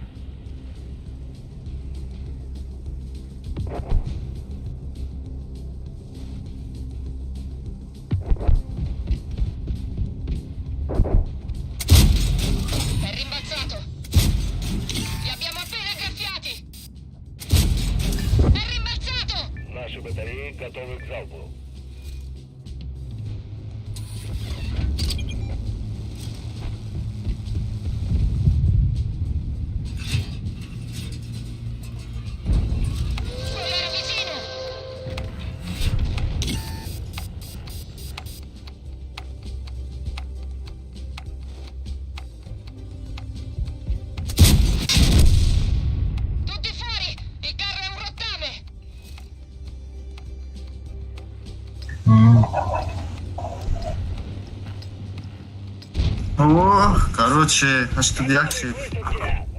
О, короче, 81 шид.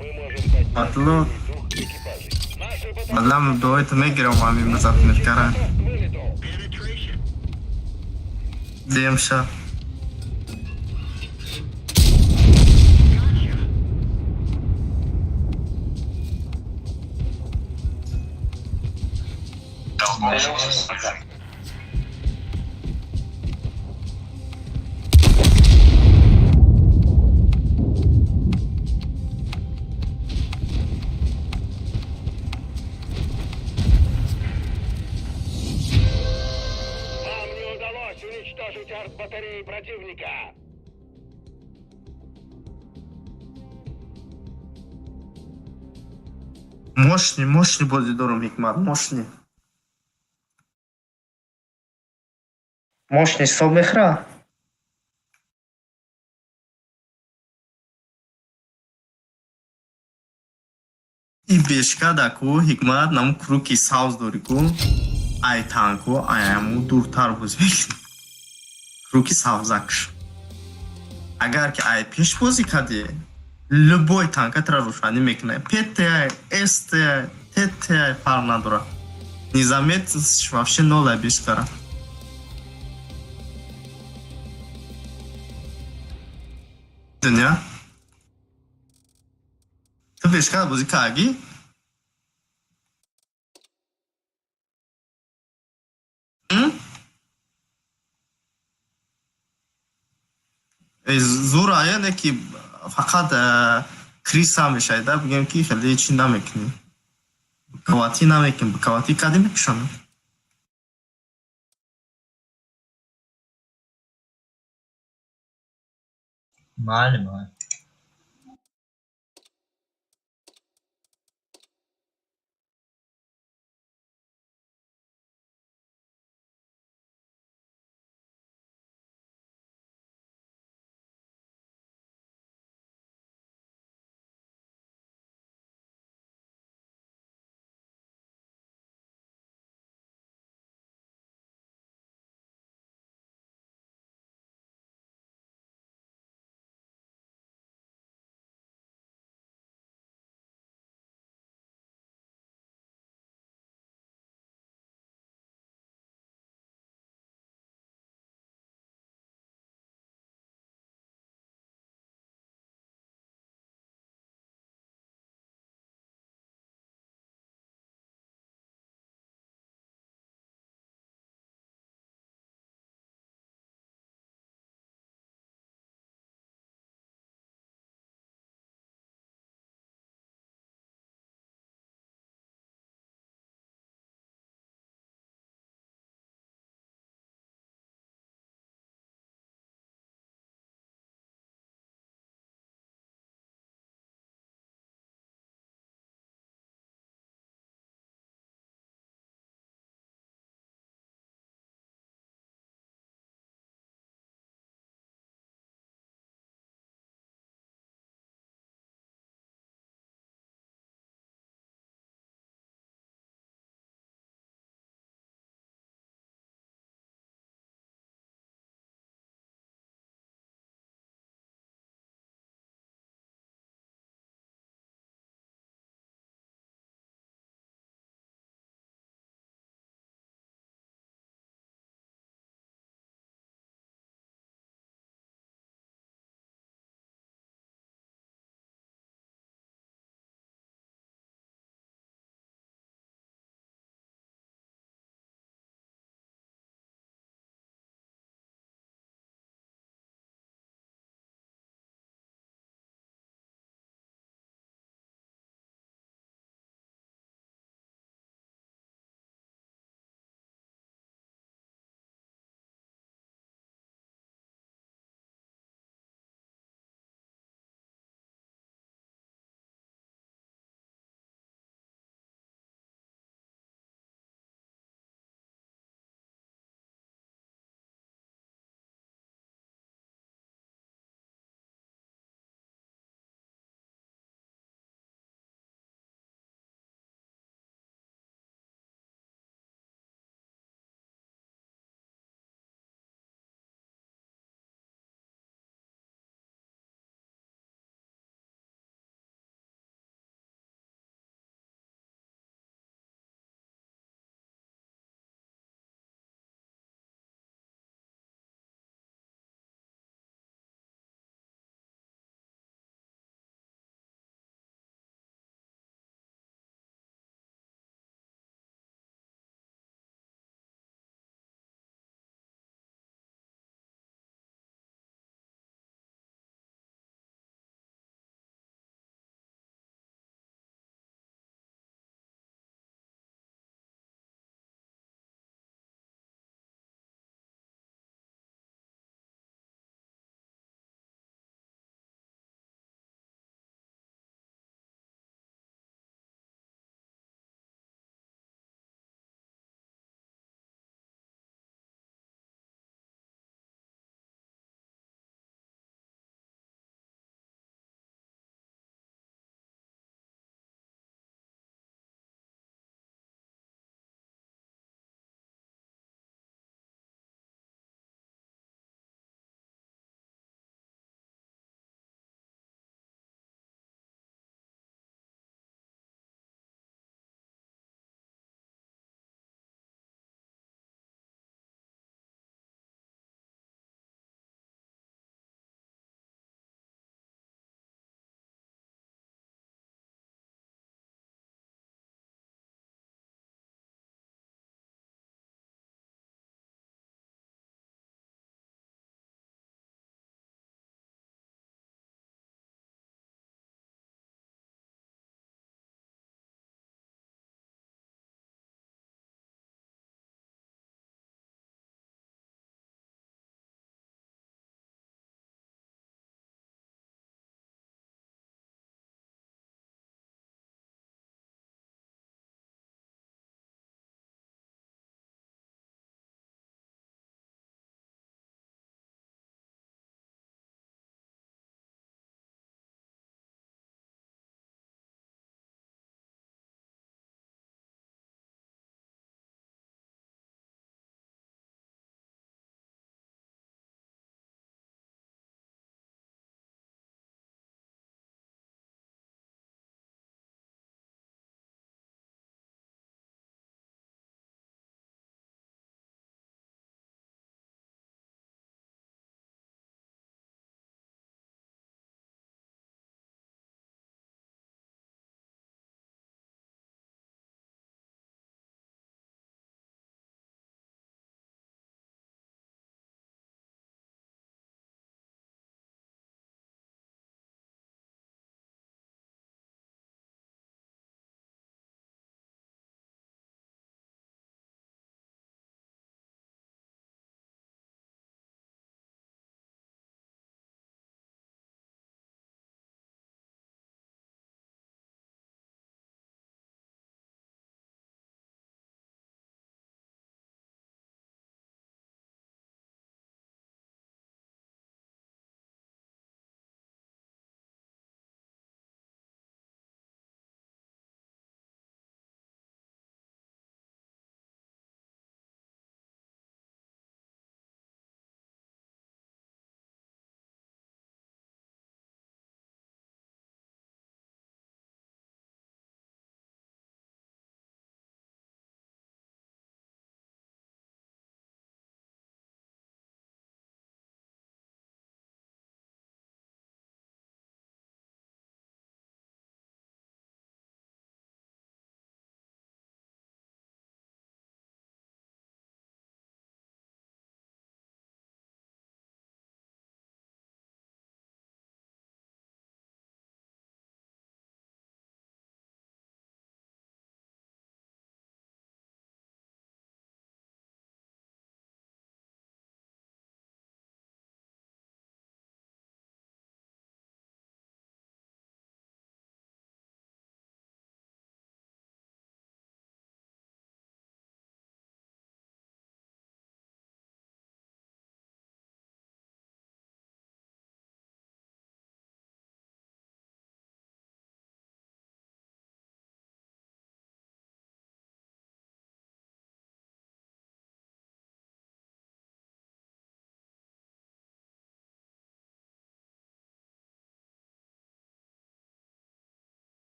Мы можем поднять Батло. боевой дух экипажей. Наши батареи Мадлам дуои мегирам ами музафмиркара. готовы к вылету. Penetration. Демша. Gotcha. Нам не удалось уничтожить арт-батареи противника. Мощный, мощный бози дорум, Ҳикмат, мощный. Мощный ҳисоб мехӯра? И бешка да ку, Ҳикмат, наму круки савз дори ку, ай танку, ай аму дуртар бозӣ мекунӣ. Круки савзакш. Агар ки ай пеш бозӣ кардӣ, любой танка тра рӯшанӣ мекунад. ПТ, СТ, ТТ фарқ надорад. Незаметность вообще нола бешкара. Дунё? Ту бешкара бозӣ кардӣ? М? Э, зур ая не ки фақат криса мешавида, бигем ки хеле чӣ намекунӣ. Каватӣ намекунӣ, каватӣ кардӣ мекушонад. Майли, майли.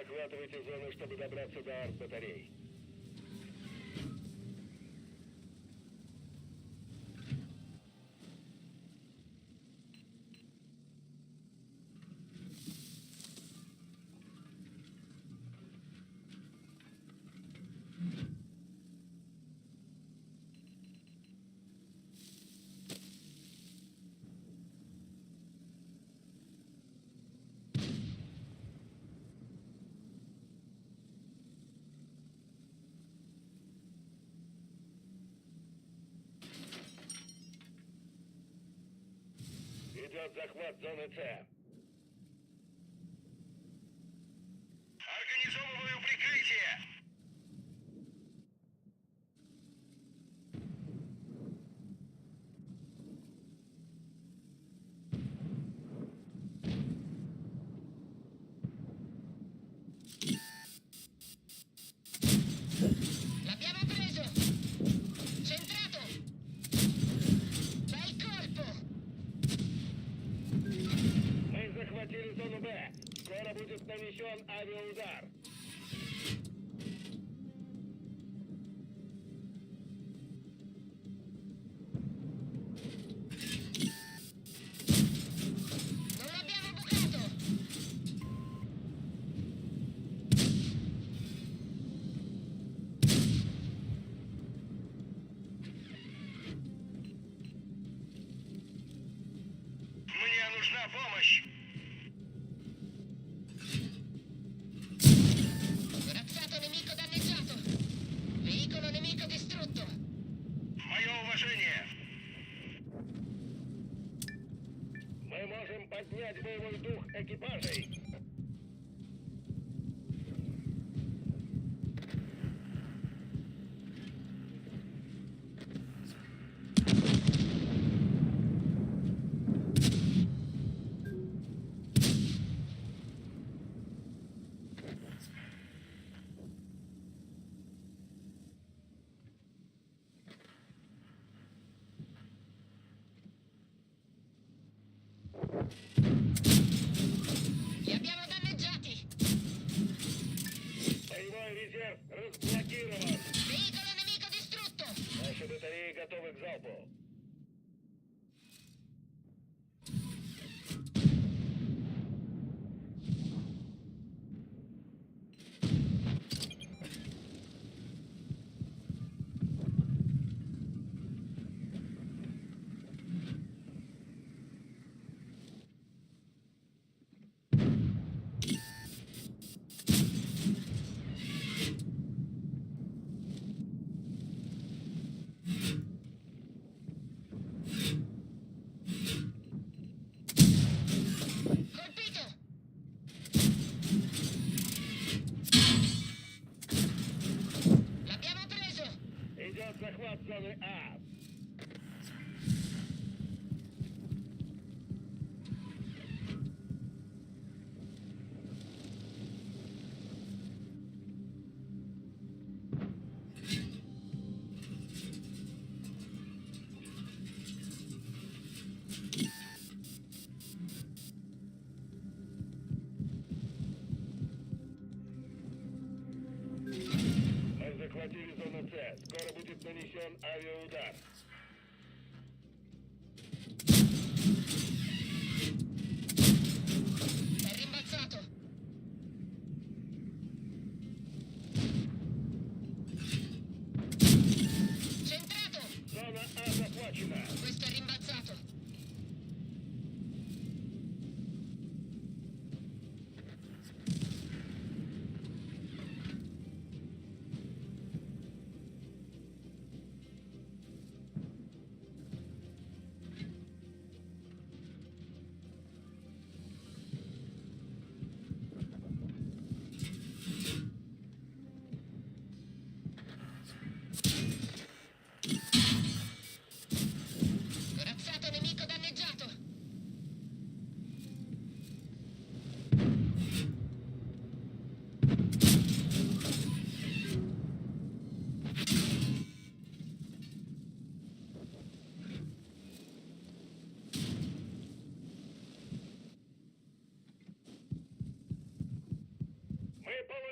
Захватывайте зону, чтобы добраться до арт-батарей. Идет захват зоны С. Организовываю прикрытие! L'abbiamo preso! Centrato! Bel colpo! Мы захватили зону Б. Скоро будет нанесен авиаудар. Non l'abbiamo bucato! Мне нужна помощь! Corazzato nemico danneggiato! Veicolo nemico distrutto! Мое уважение! Мы можем поднять боевой дух экипажей. Li abbiamo danneggiati! Боевой резерв разблокирован. Veicolo nemico distrutto! Наши батареи готовы к залпу. Colpito! L'abbiamo preso! Идет захват зоны А. Мы захватили зону С. Скоро будет нанесен авиаудар. È rimbalzato! Centrato! Зона А захвачена. Questo è rimbalzato!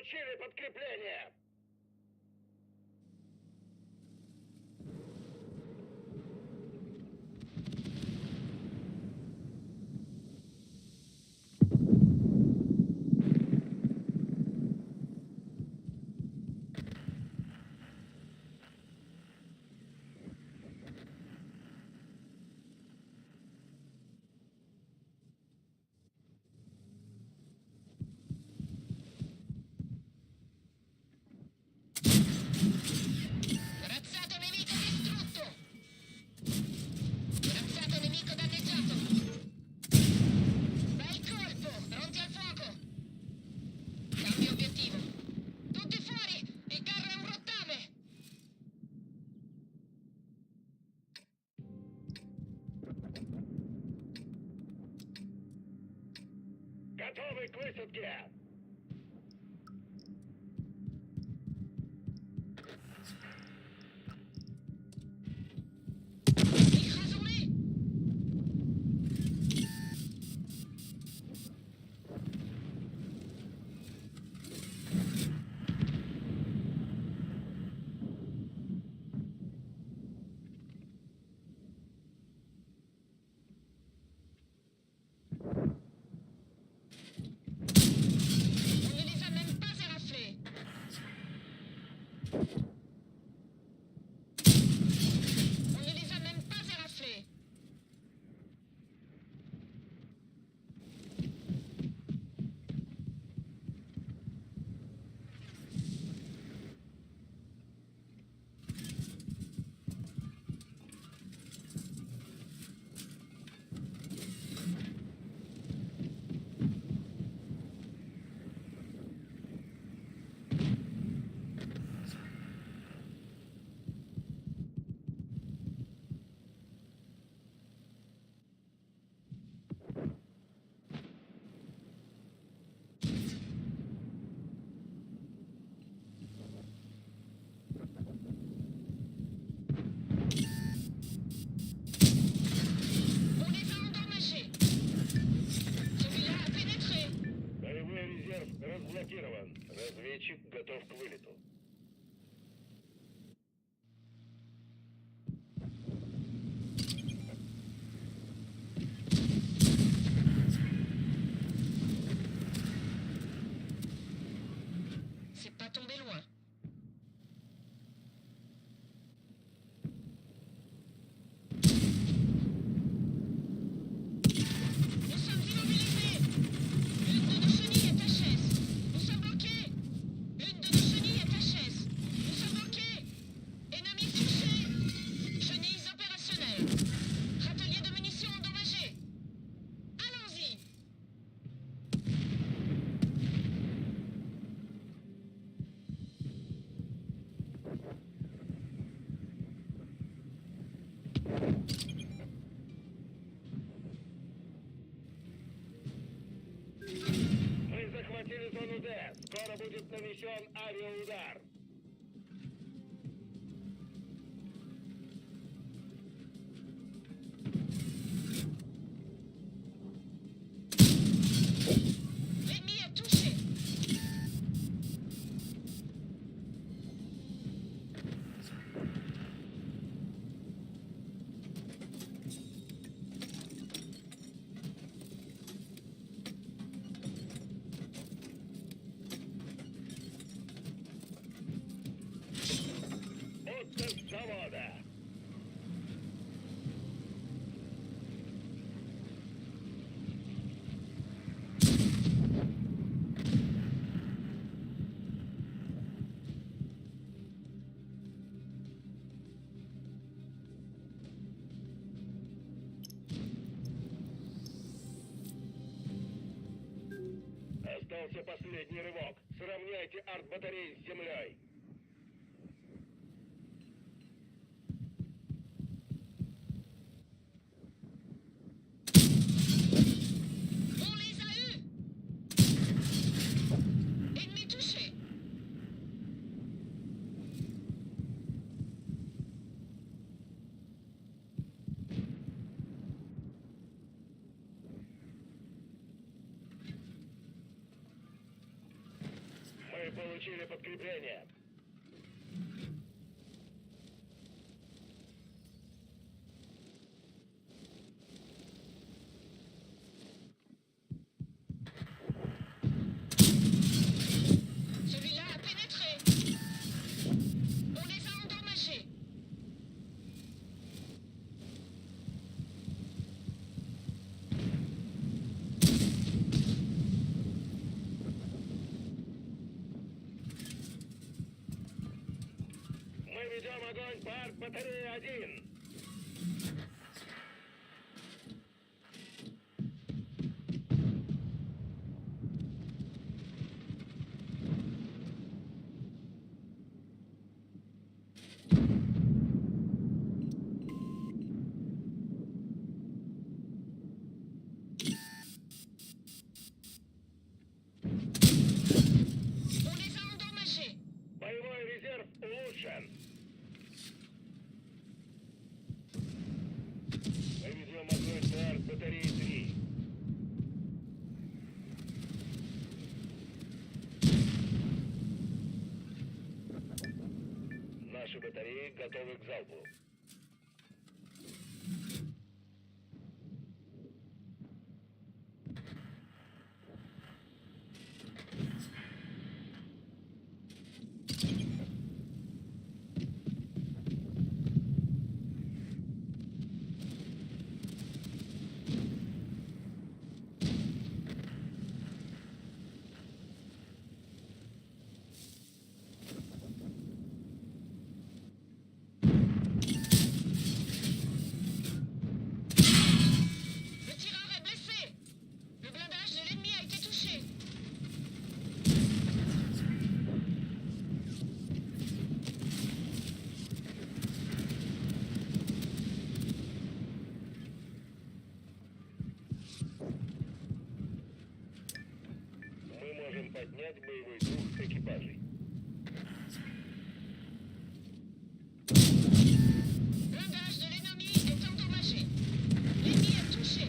Получили подкрепление! Razzato nemico distrutto! Razzato nemico danneggiato! Bel colpo! Pronti al fuoco! Cambio obiettivo! Tutti fuori! Il carro è un rottame! Готовы к высадке! Écrasons-les! On ne les a même pas éraflés! On ne les a même pas éraflés! On les a endommagés! Celui-là a pénétré! Боевой резерв разблокирован. Разведчик готов к вылету. C'est pas tombé loin. Nous sommes immobilisés. Une de nos chenilles est HS. Nous sommes bloqués. Une de nos chenilles est HS. Nous sommes bloqués. Ennemi touché. Chenilles opérationnelles. Râtelier de munitions endommagé. Allons-y. Мы захватили зону Д. Скоро будет нанесен авиаудар. L'ennemi est touché. Отдых с завода. Остался последний рывок. Сравняйте арт-батареи с землей. On les a eus. Ennemi touché. Мы Получили подкрепление. Celui-là a pénétré. On les a endommagés. Мы ведем огонь по арт-батарее 1. On les a endommagés. Боевой резерв улучшен. Мы ведем огонь по арт-батарее 3. Наши батареи готовы к залпу. Le tireur est blessé. Le blindage de l'ennemi a été touché. Мы можем поднять боевой дух экипажей. Blindage de l'ennemi est endommagé. L'ennemi est touché.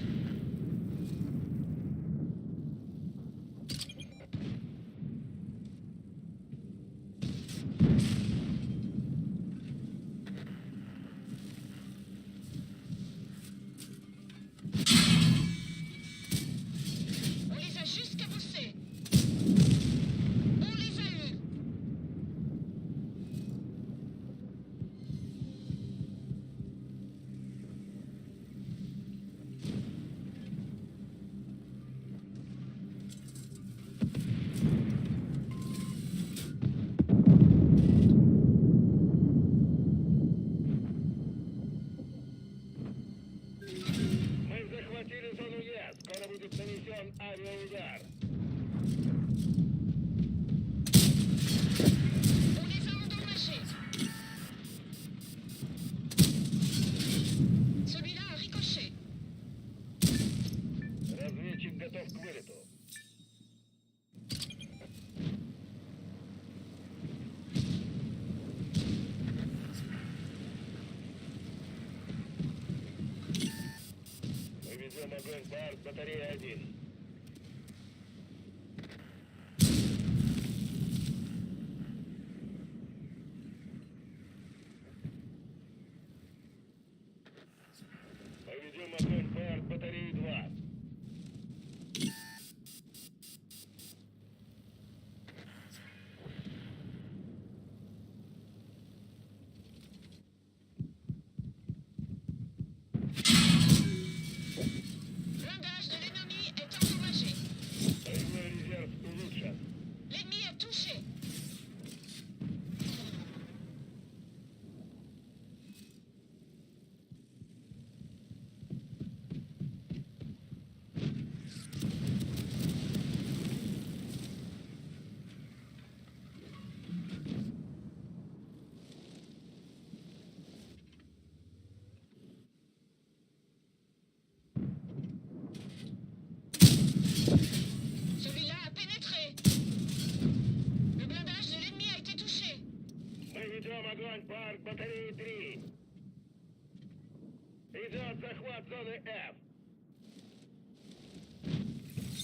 On les a juste cabossés. On les a eus. Мы захватили зону Е. Скоро будет нанесен авиаудар. On les a endommagés. Celui-là a ricoché. Разведчик готов к вылету. Мы ведем огонь по арт-батарее 1. Мы ведем огонь по арт-батарее 2. Blindage de l'ennemi est endommagé. Боевой резерв улучшен. L'ennemi est touché. Celui-là a pénétré. Le blindage de l'ennemi a été touché. Мы ведем огонь по арт-батарее 3. Идет захват зоны F.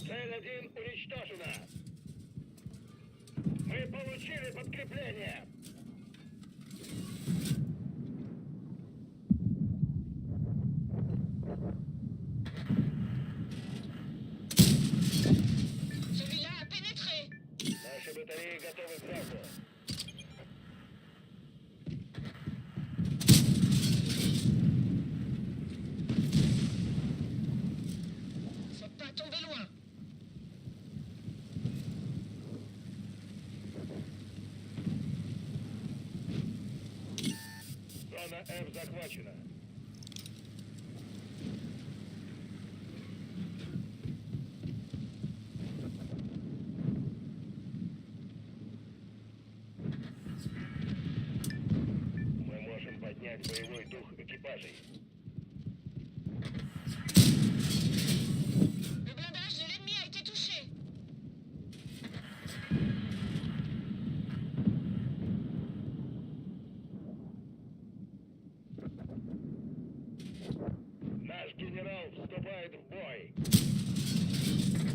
Цель 1 уничтожена. Мы Мы получили подкрепление. Celui-là a pénétré. Наши батареи готовы к залпу. Faut pas tomber loin. Зона F захвачена. Мы можем поднять боевой дух экипажей. Le blindage de l'ennemi a été touché. Наш генерал вступает в бой.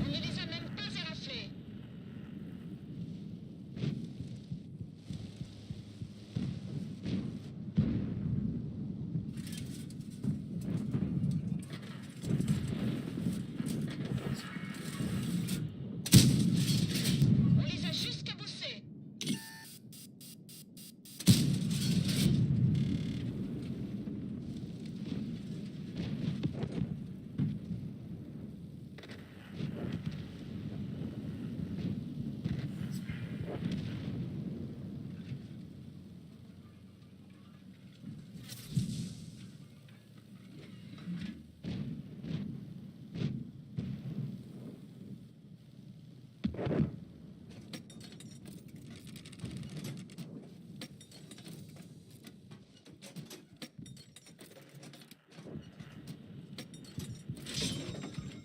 On ne les a même pas éraflés. On les a juste cabossés.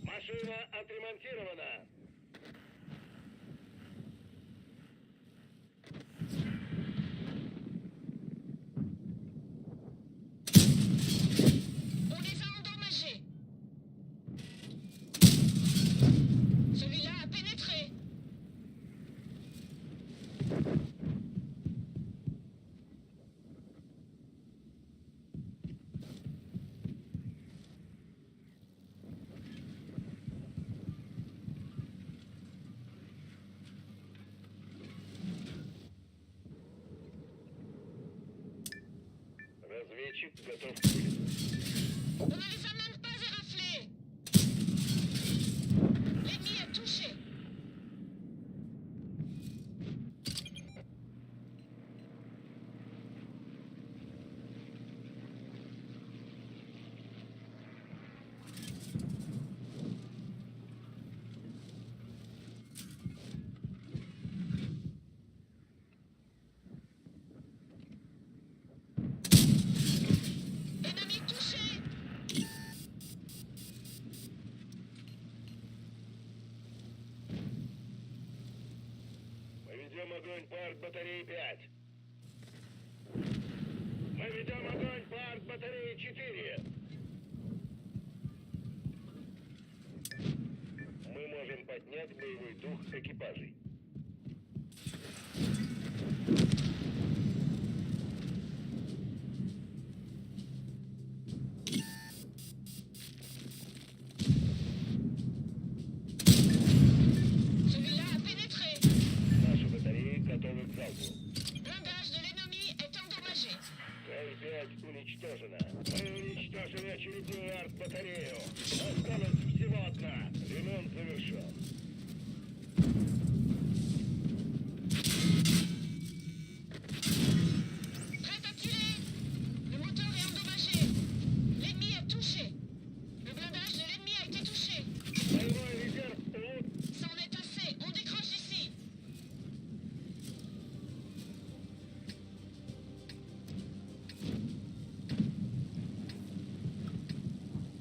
Машина отремонтирована. On les a endommagés. Celui-là a pénétré. Разведчик готов к вылету. On ne les a même pas éraflés. L'ennemi a touché. Ennemi touché. Мы ведем огонь по арт-батарее 5. Мы ведем огонь по арт-батарее 4. Мы можем поднять боевой дух экипажей. Celui-là a pénétré. Наши батареи готовы к залпу. Blindage de l'ennemi est endommagé. Цель 5 уничтожена. Мы уничтожили очередную арт-батарею. Осталось всего одна. Ремонт завершен. Prêt à tirer. Le moteur est endommagé. L'ennemi a touché. Le blindage de l'ennemi a été touché. Боевой резерв улучшен. C'en est assez. On décroche ici.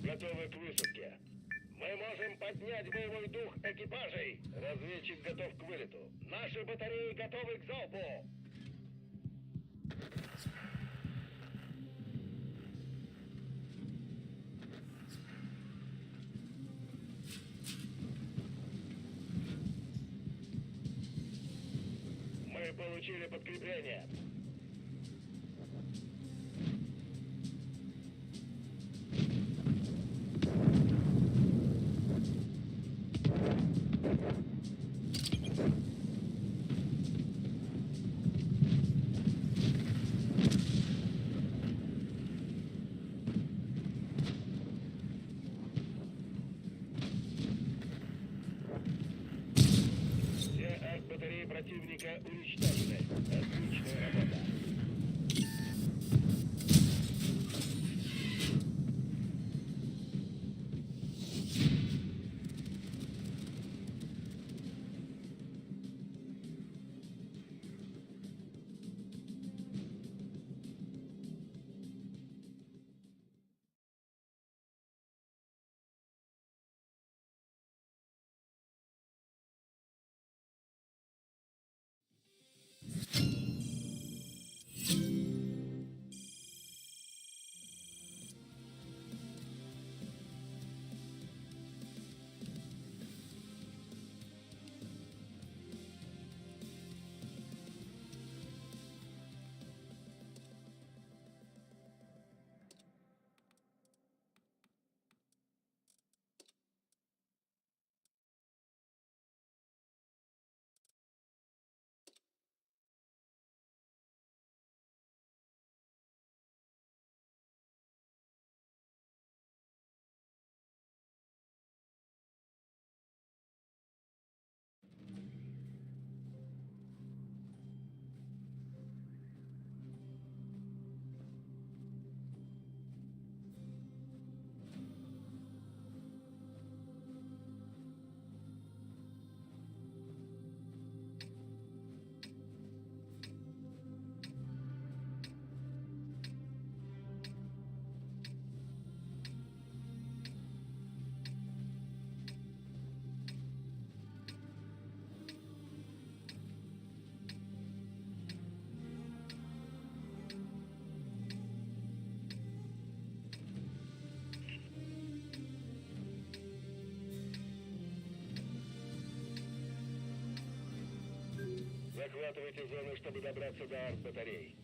Готовы к высадке. Мы можем поднять боевой дух экипажей. Разведчик готов к вылету. Наши батареи готовы к залпу. Мы Мы получили подкрепление. Все арт-батареи противника уничтожены. Отличная работа. Захватывайте зону, чтобы добраться до арт-батарей.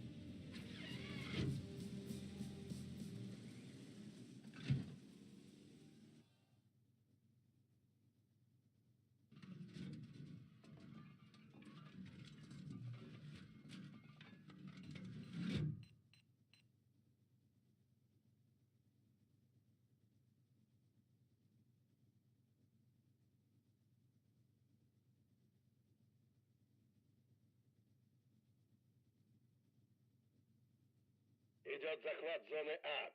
Идет захват зоны А.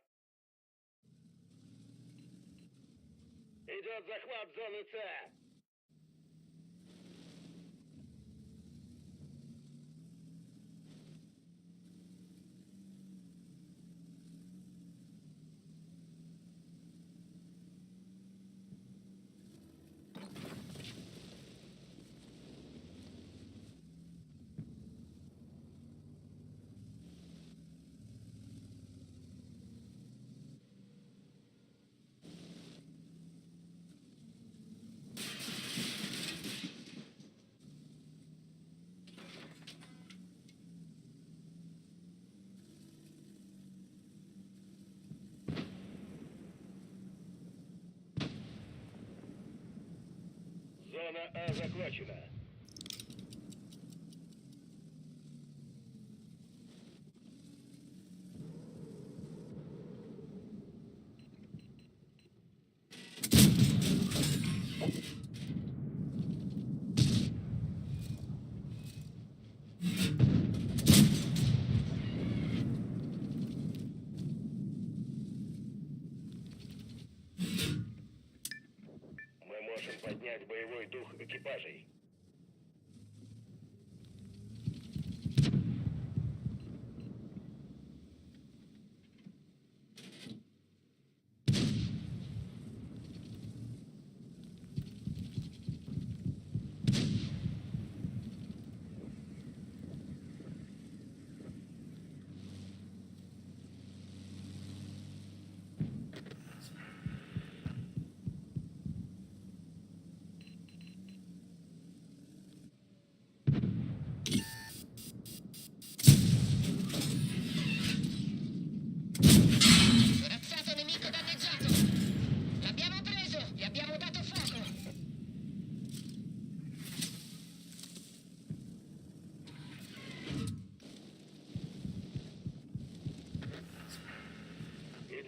Идет захват зоны С. Зона А захвачена. Мы можем поднять боевой дух экипажей.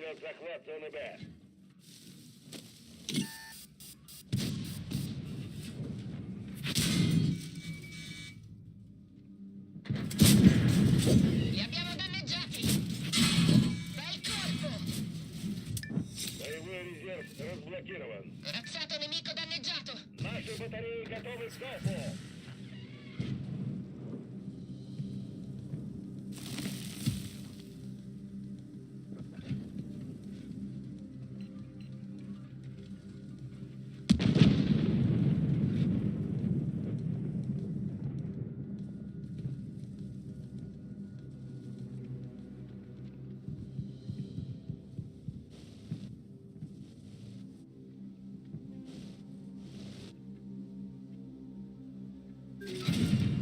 Идет захват зоны Б. Li abbiamo danneggiati! Bel colpo! Боевой резерв разблокирован. Corazzato nemico danneggiato! Наши батареи готовы к залпу.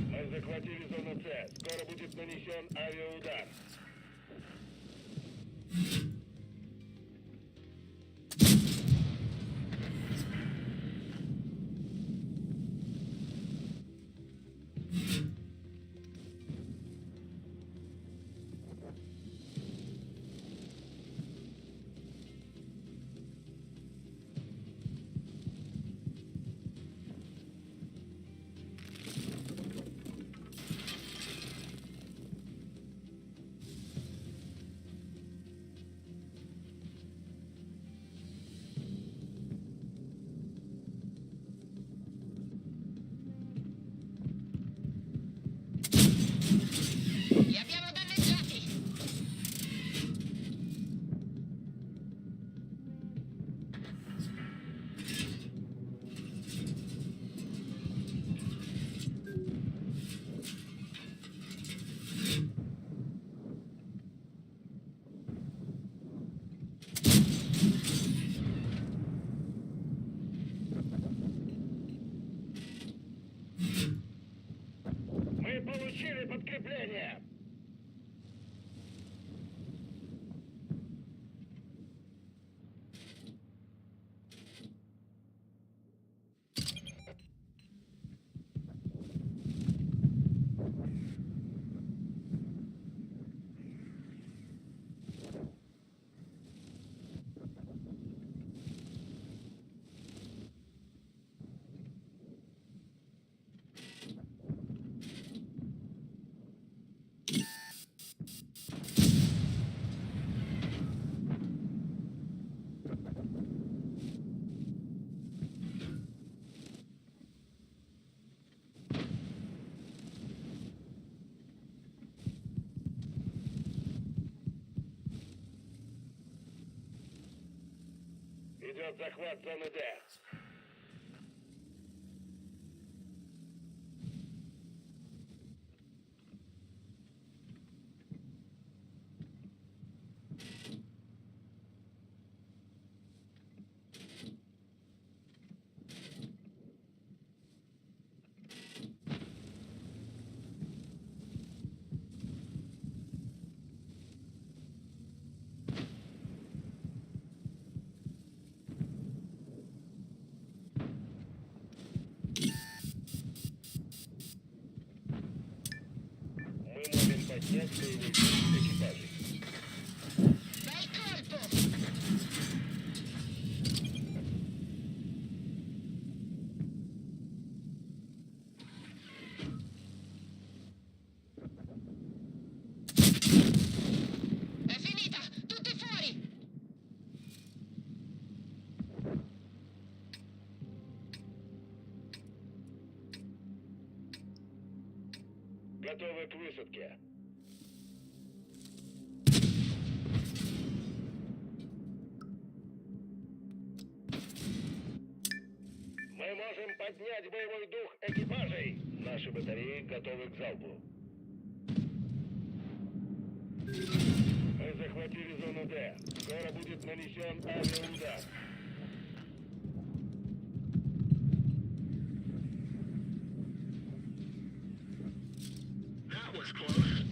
Мы захватили зону С. Скоро будет нанесен авиаудар. Li abbiamo danneggiati! Мы получили подкрепление. Идет захват зоны Д. Мы можем поднять боевой дух экипажей. Bel colpo! È finita! Tutti fuori! Готовы к высадке. Мы можем поднять боевой дух экипажей. Наши батареи готовы к залпу. Мы захватили зону Д. Скоро будет нанесен авиаудар. That was close.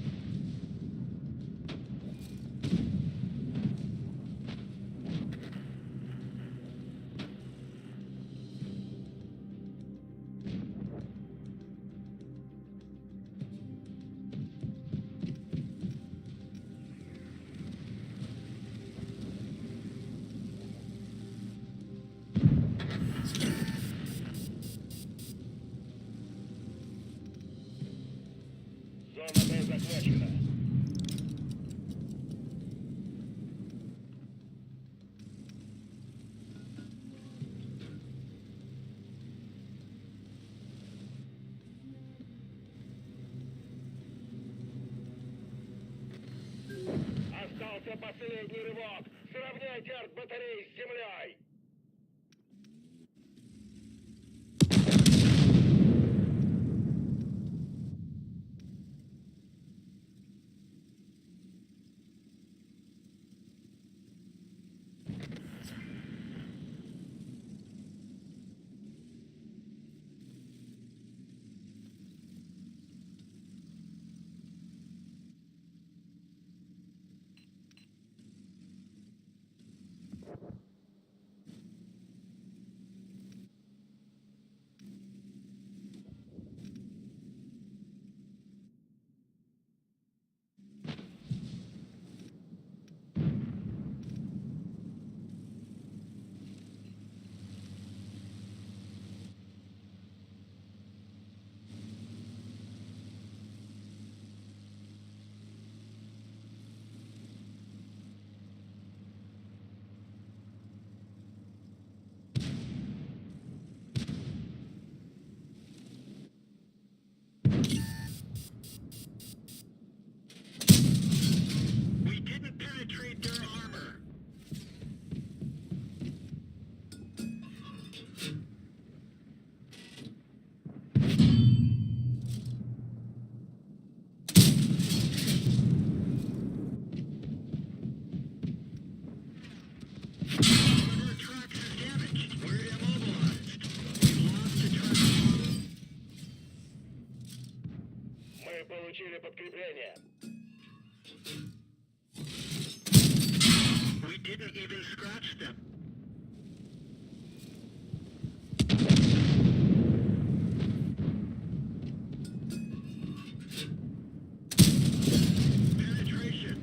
Остался последний рывок. Сравняйте арт-батареи с землей. We didn't penetrate their armor. One of our tracks is damaged. We're immobilized. We lost a track. Мы получили подкрепление. We didn't even scratch them. Penetration.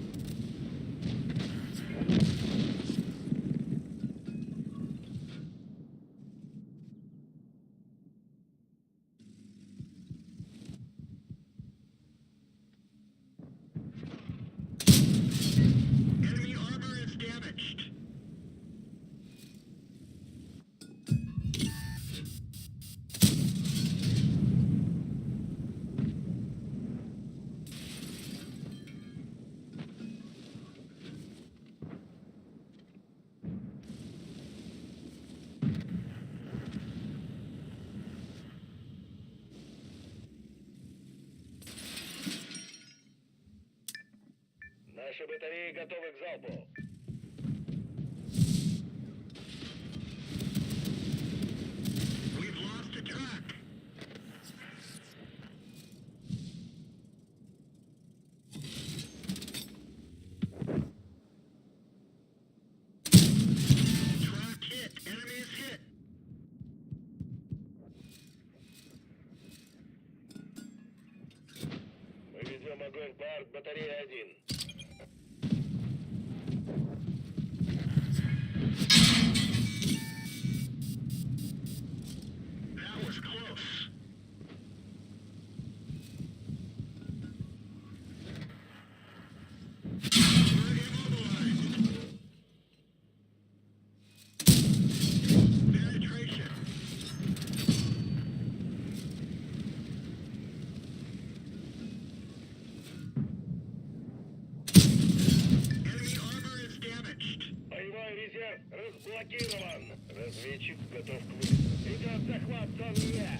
Enemy armor is damaged. Наши батареи готовы к залпу. We've lost a track. Track hit. Enemy is hit. Мы ведем огонь по арт-батарее 1. That was close. We're immobilized. Penetration. Enemy armor is damaged. Боевой резерв разблокирован. Разведчик готов к вылету. Идет захват зоны Е.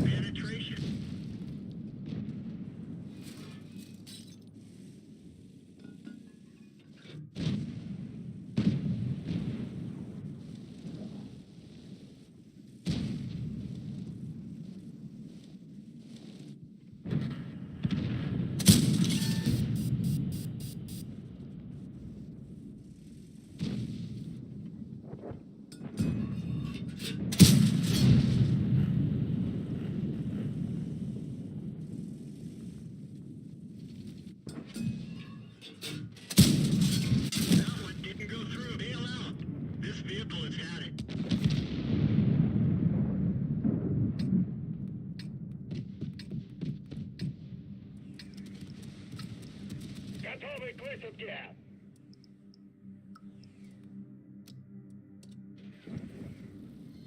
Penetration. Готовы к высадке.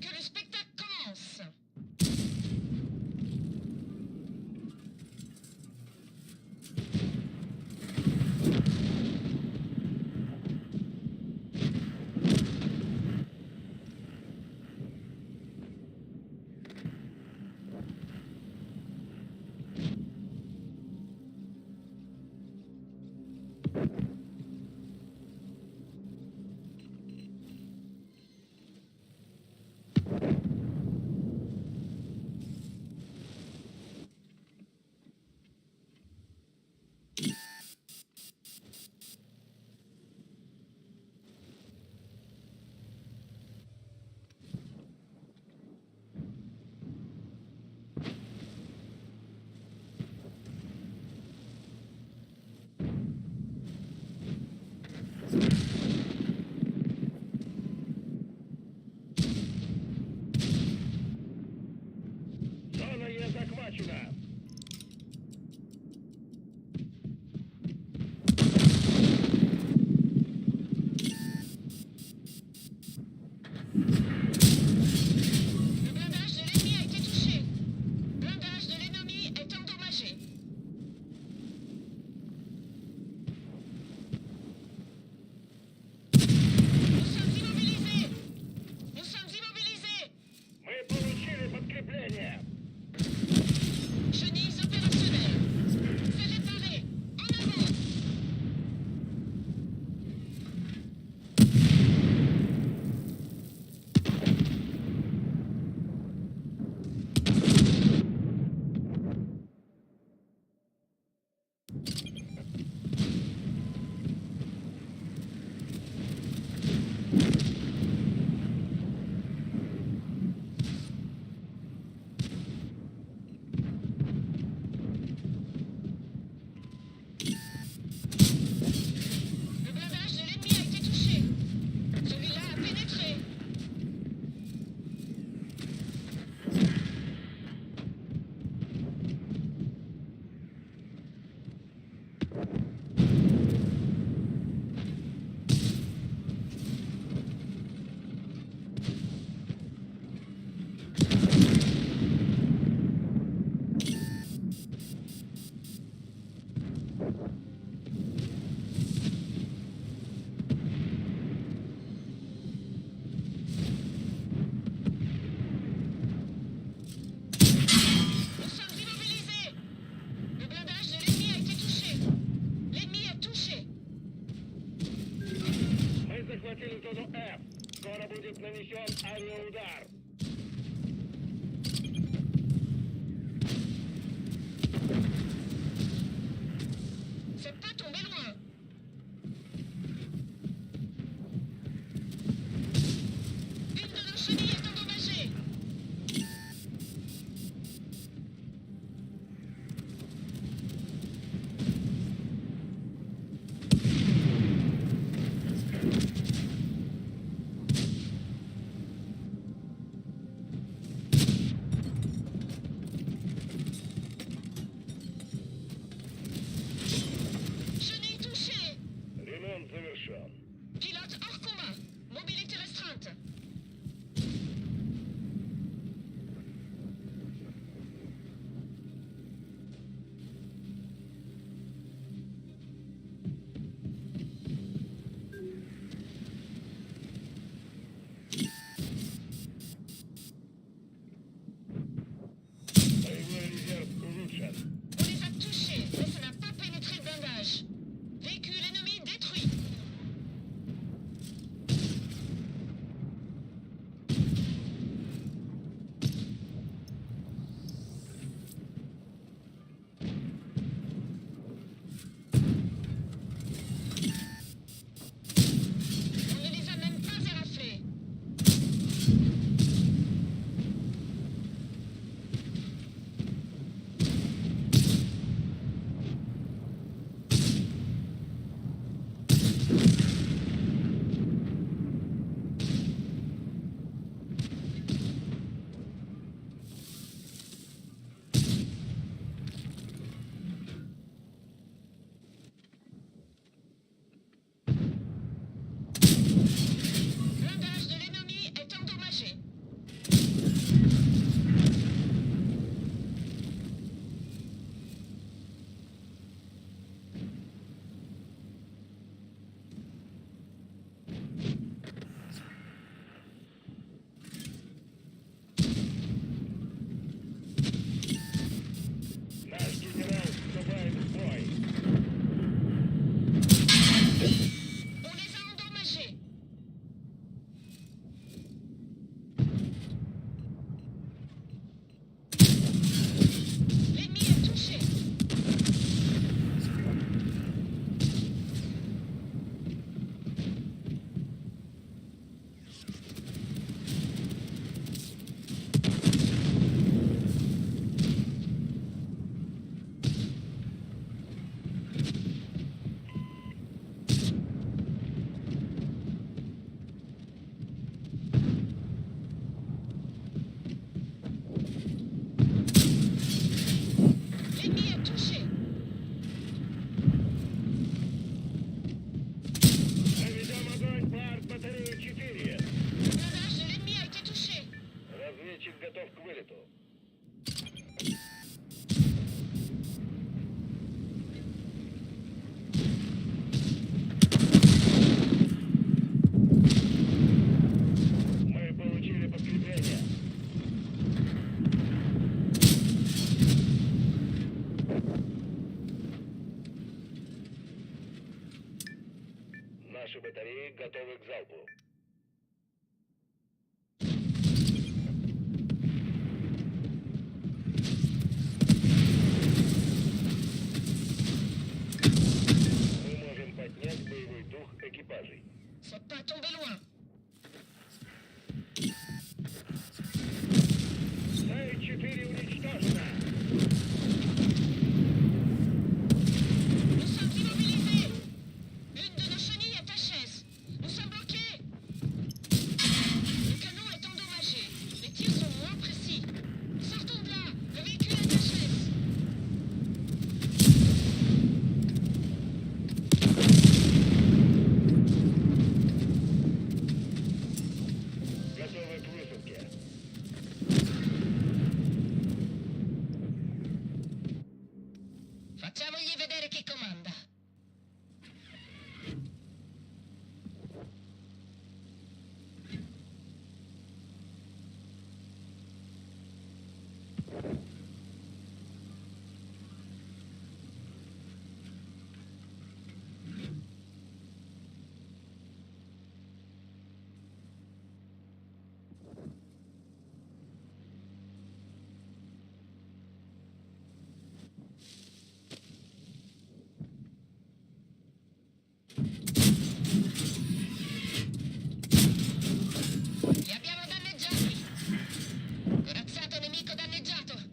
Que le spectacle commence. Зона Е захвачена. Le blindage de l'ennemi a été touché. Blindage de l'ennemi est endommagé. Nous sommes immobilisés. Nous sommes immobilisés. Мы получили подкрепление. Chenilles opérationnelles. C'est réparé. En avant. Le blindage de l'ennemi a été touché. Celui-là a pénétré. Nous sommes immobilisés. Le blindage de l'ennemi a été touché. L'ennemi a touché. Мы захватили зону F. Скоро будет нанесен авиаудар. C'est pas tombé loin. Une de nos chenilles est endommagée. Chenille touchée. Ремонт завершен. Pilote hors combat. Mobilité restreinte. Боевой резерв улучшен. On les a touchés, mais ça n'a pas pénétré le blindage. Véhicule ennemi détruit. On ne les a même pas éraflés. Готовы к залпу. Мы можем поднять боевой дух экипажей. Faut pas tomber loin. Т-4 уничтожена! Nous sommes immobilisés. Une de nos chenilles est HS. Nous sommes bloqués. Le canon est endommagé. Les tirs sont moins précis. Sortons de là. Le véhicule est HS. Готовы к высадке. Facciamogli vedere chi comanda. Li abbiamo danneggiati. Corazzato nemico danneggiato.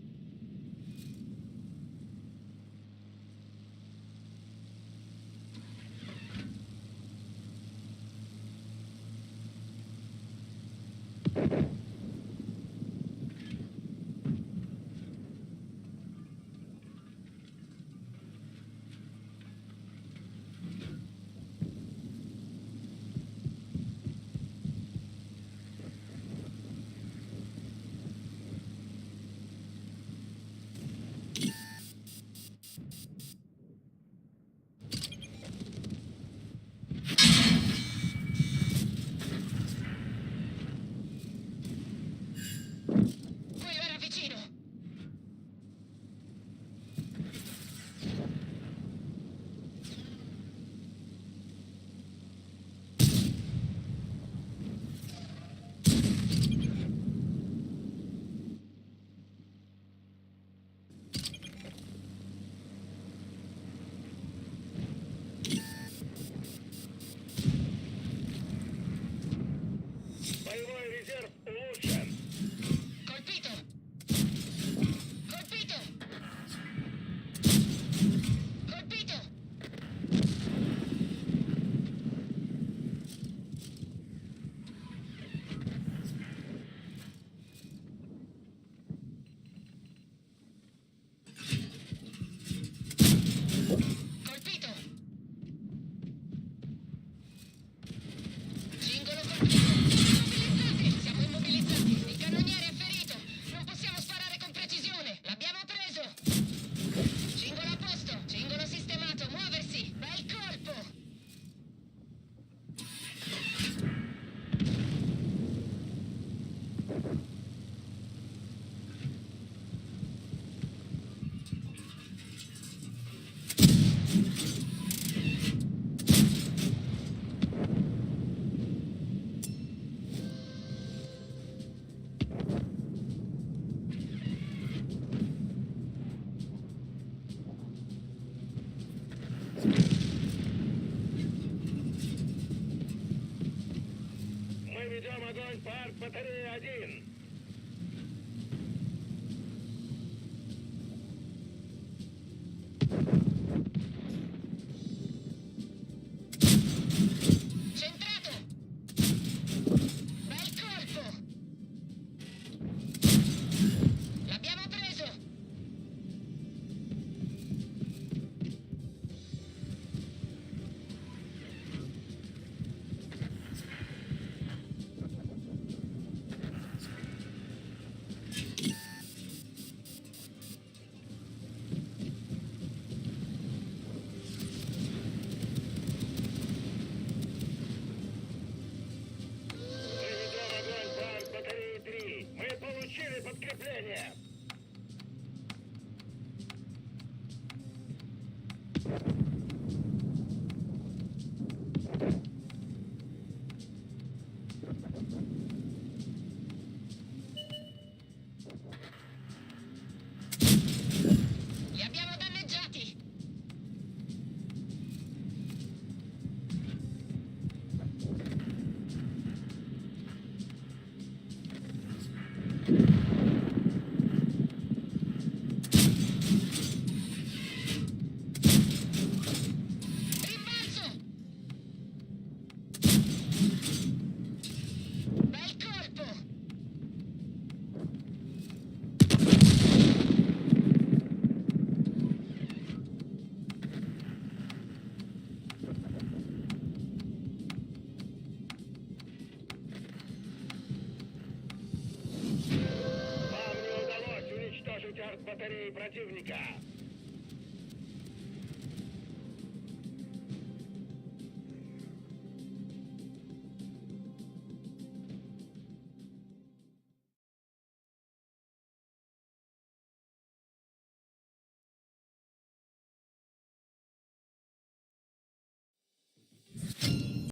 Quello era vicino. Боевой резерв улучшен. Colpito. Colpito. Colpito. Colpito. Cingolo colpito. Immobilizzati. Siamo immobilizzati. Il cannoniere è ferito. Non possiamo sparare con precisione. L'abbiamo preso. Cingolo a posto. Cingolo sistemato. Muoversi. Bel colpo. Мы ведем огонь по арт-батарее 1. Centrato. Bel colpo. L'abbiamo preso. Батареи противника!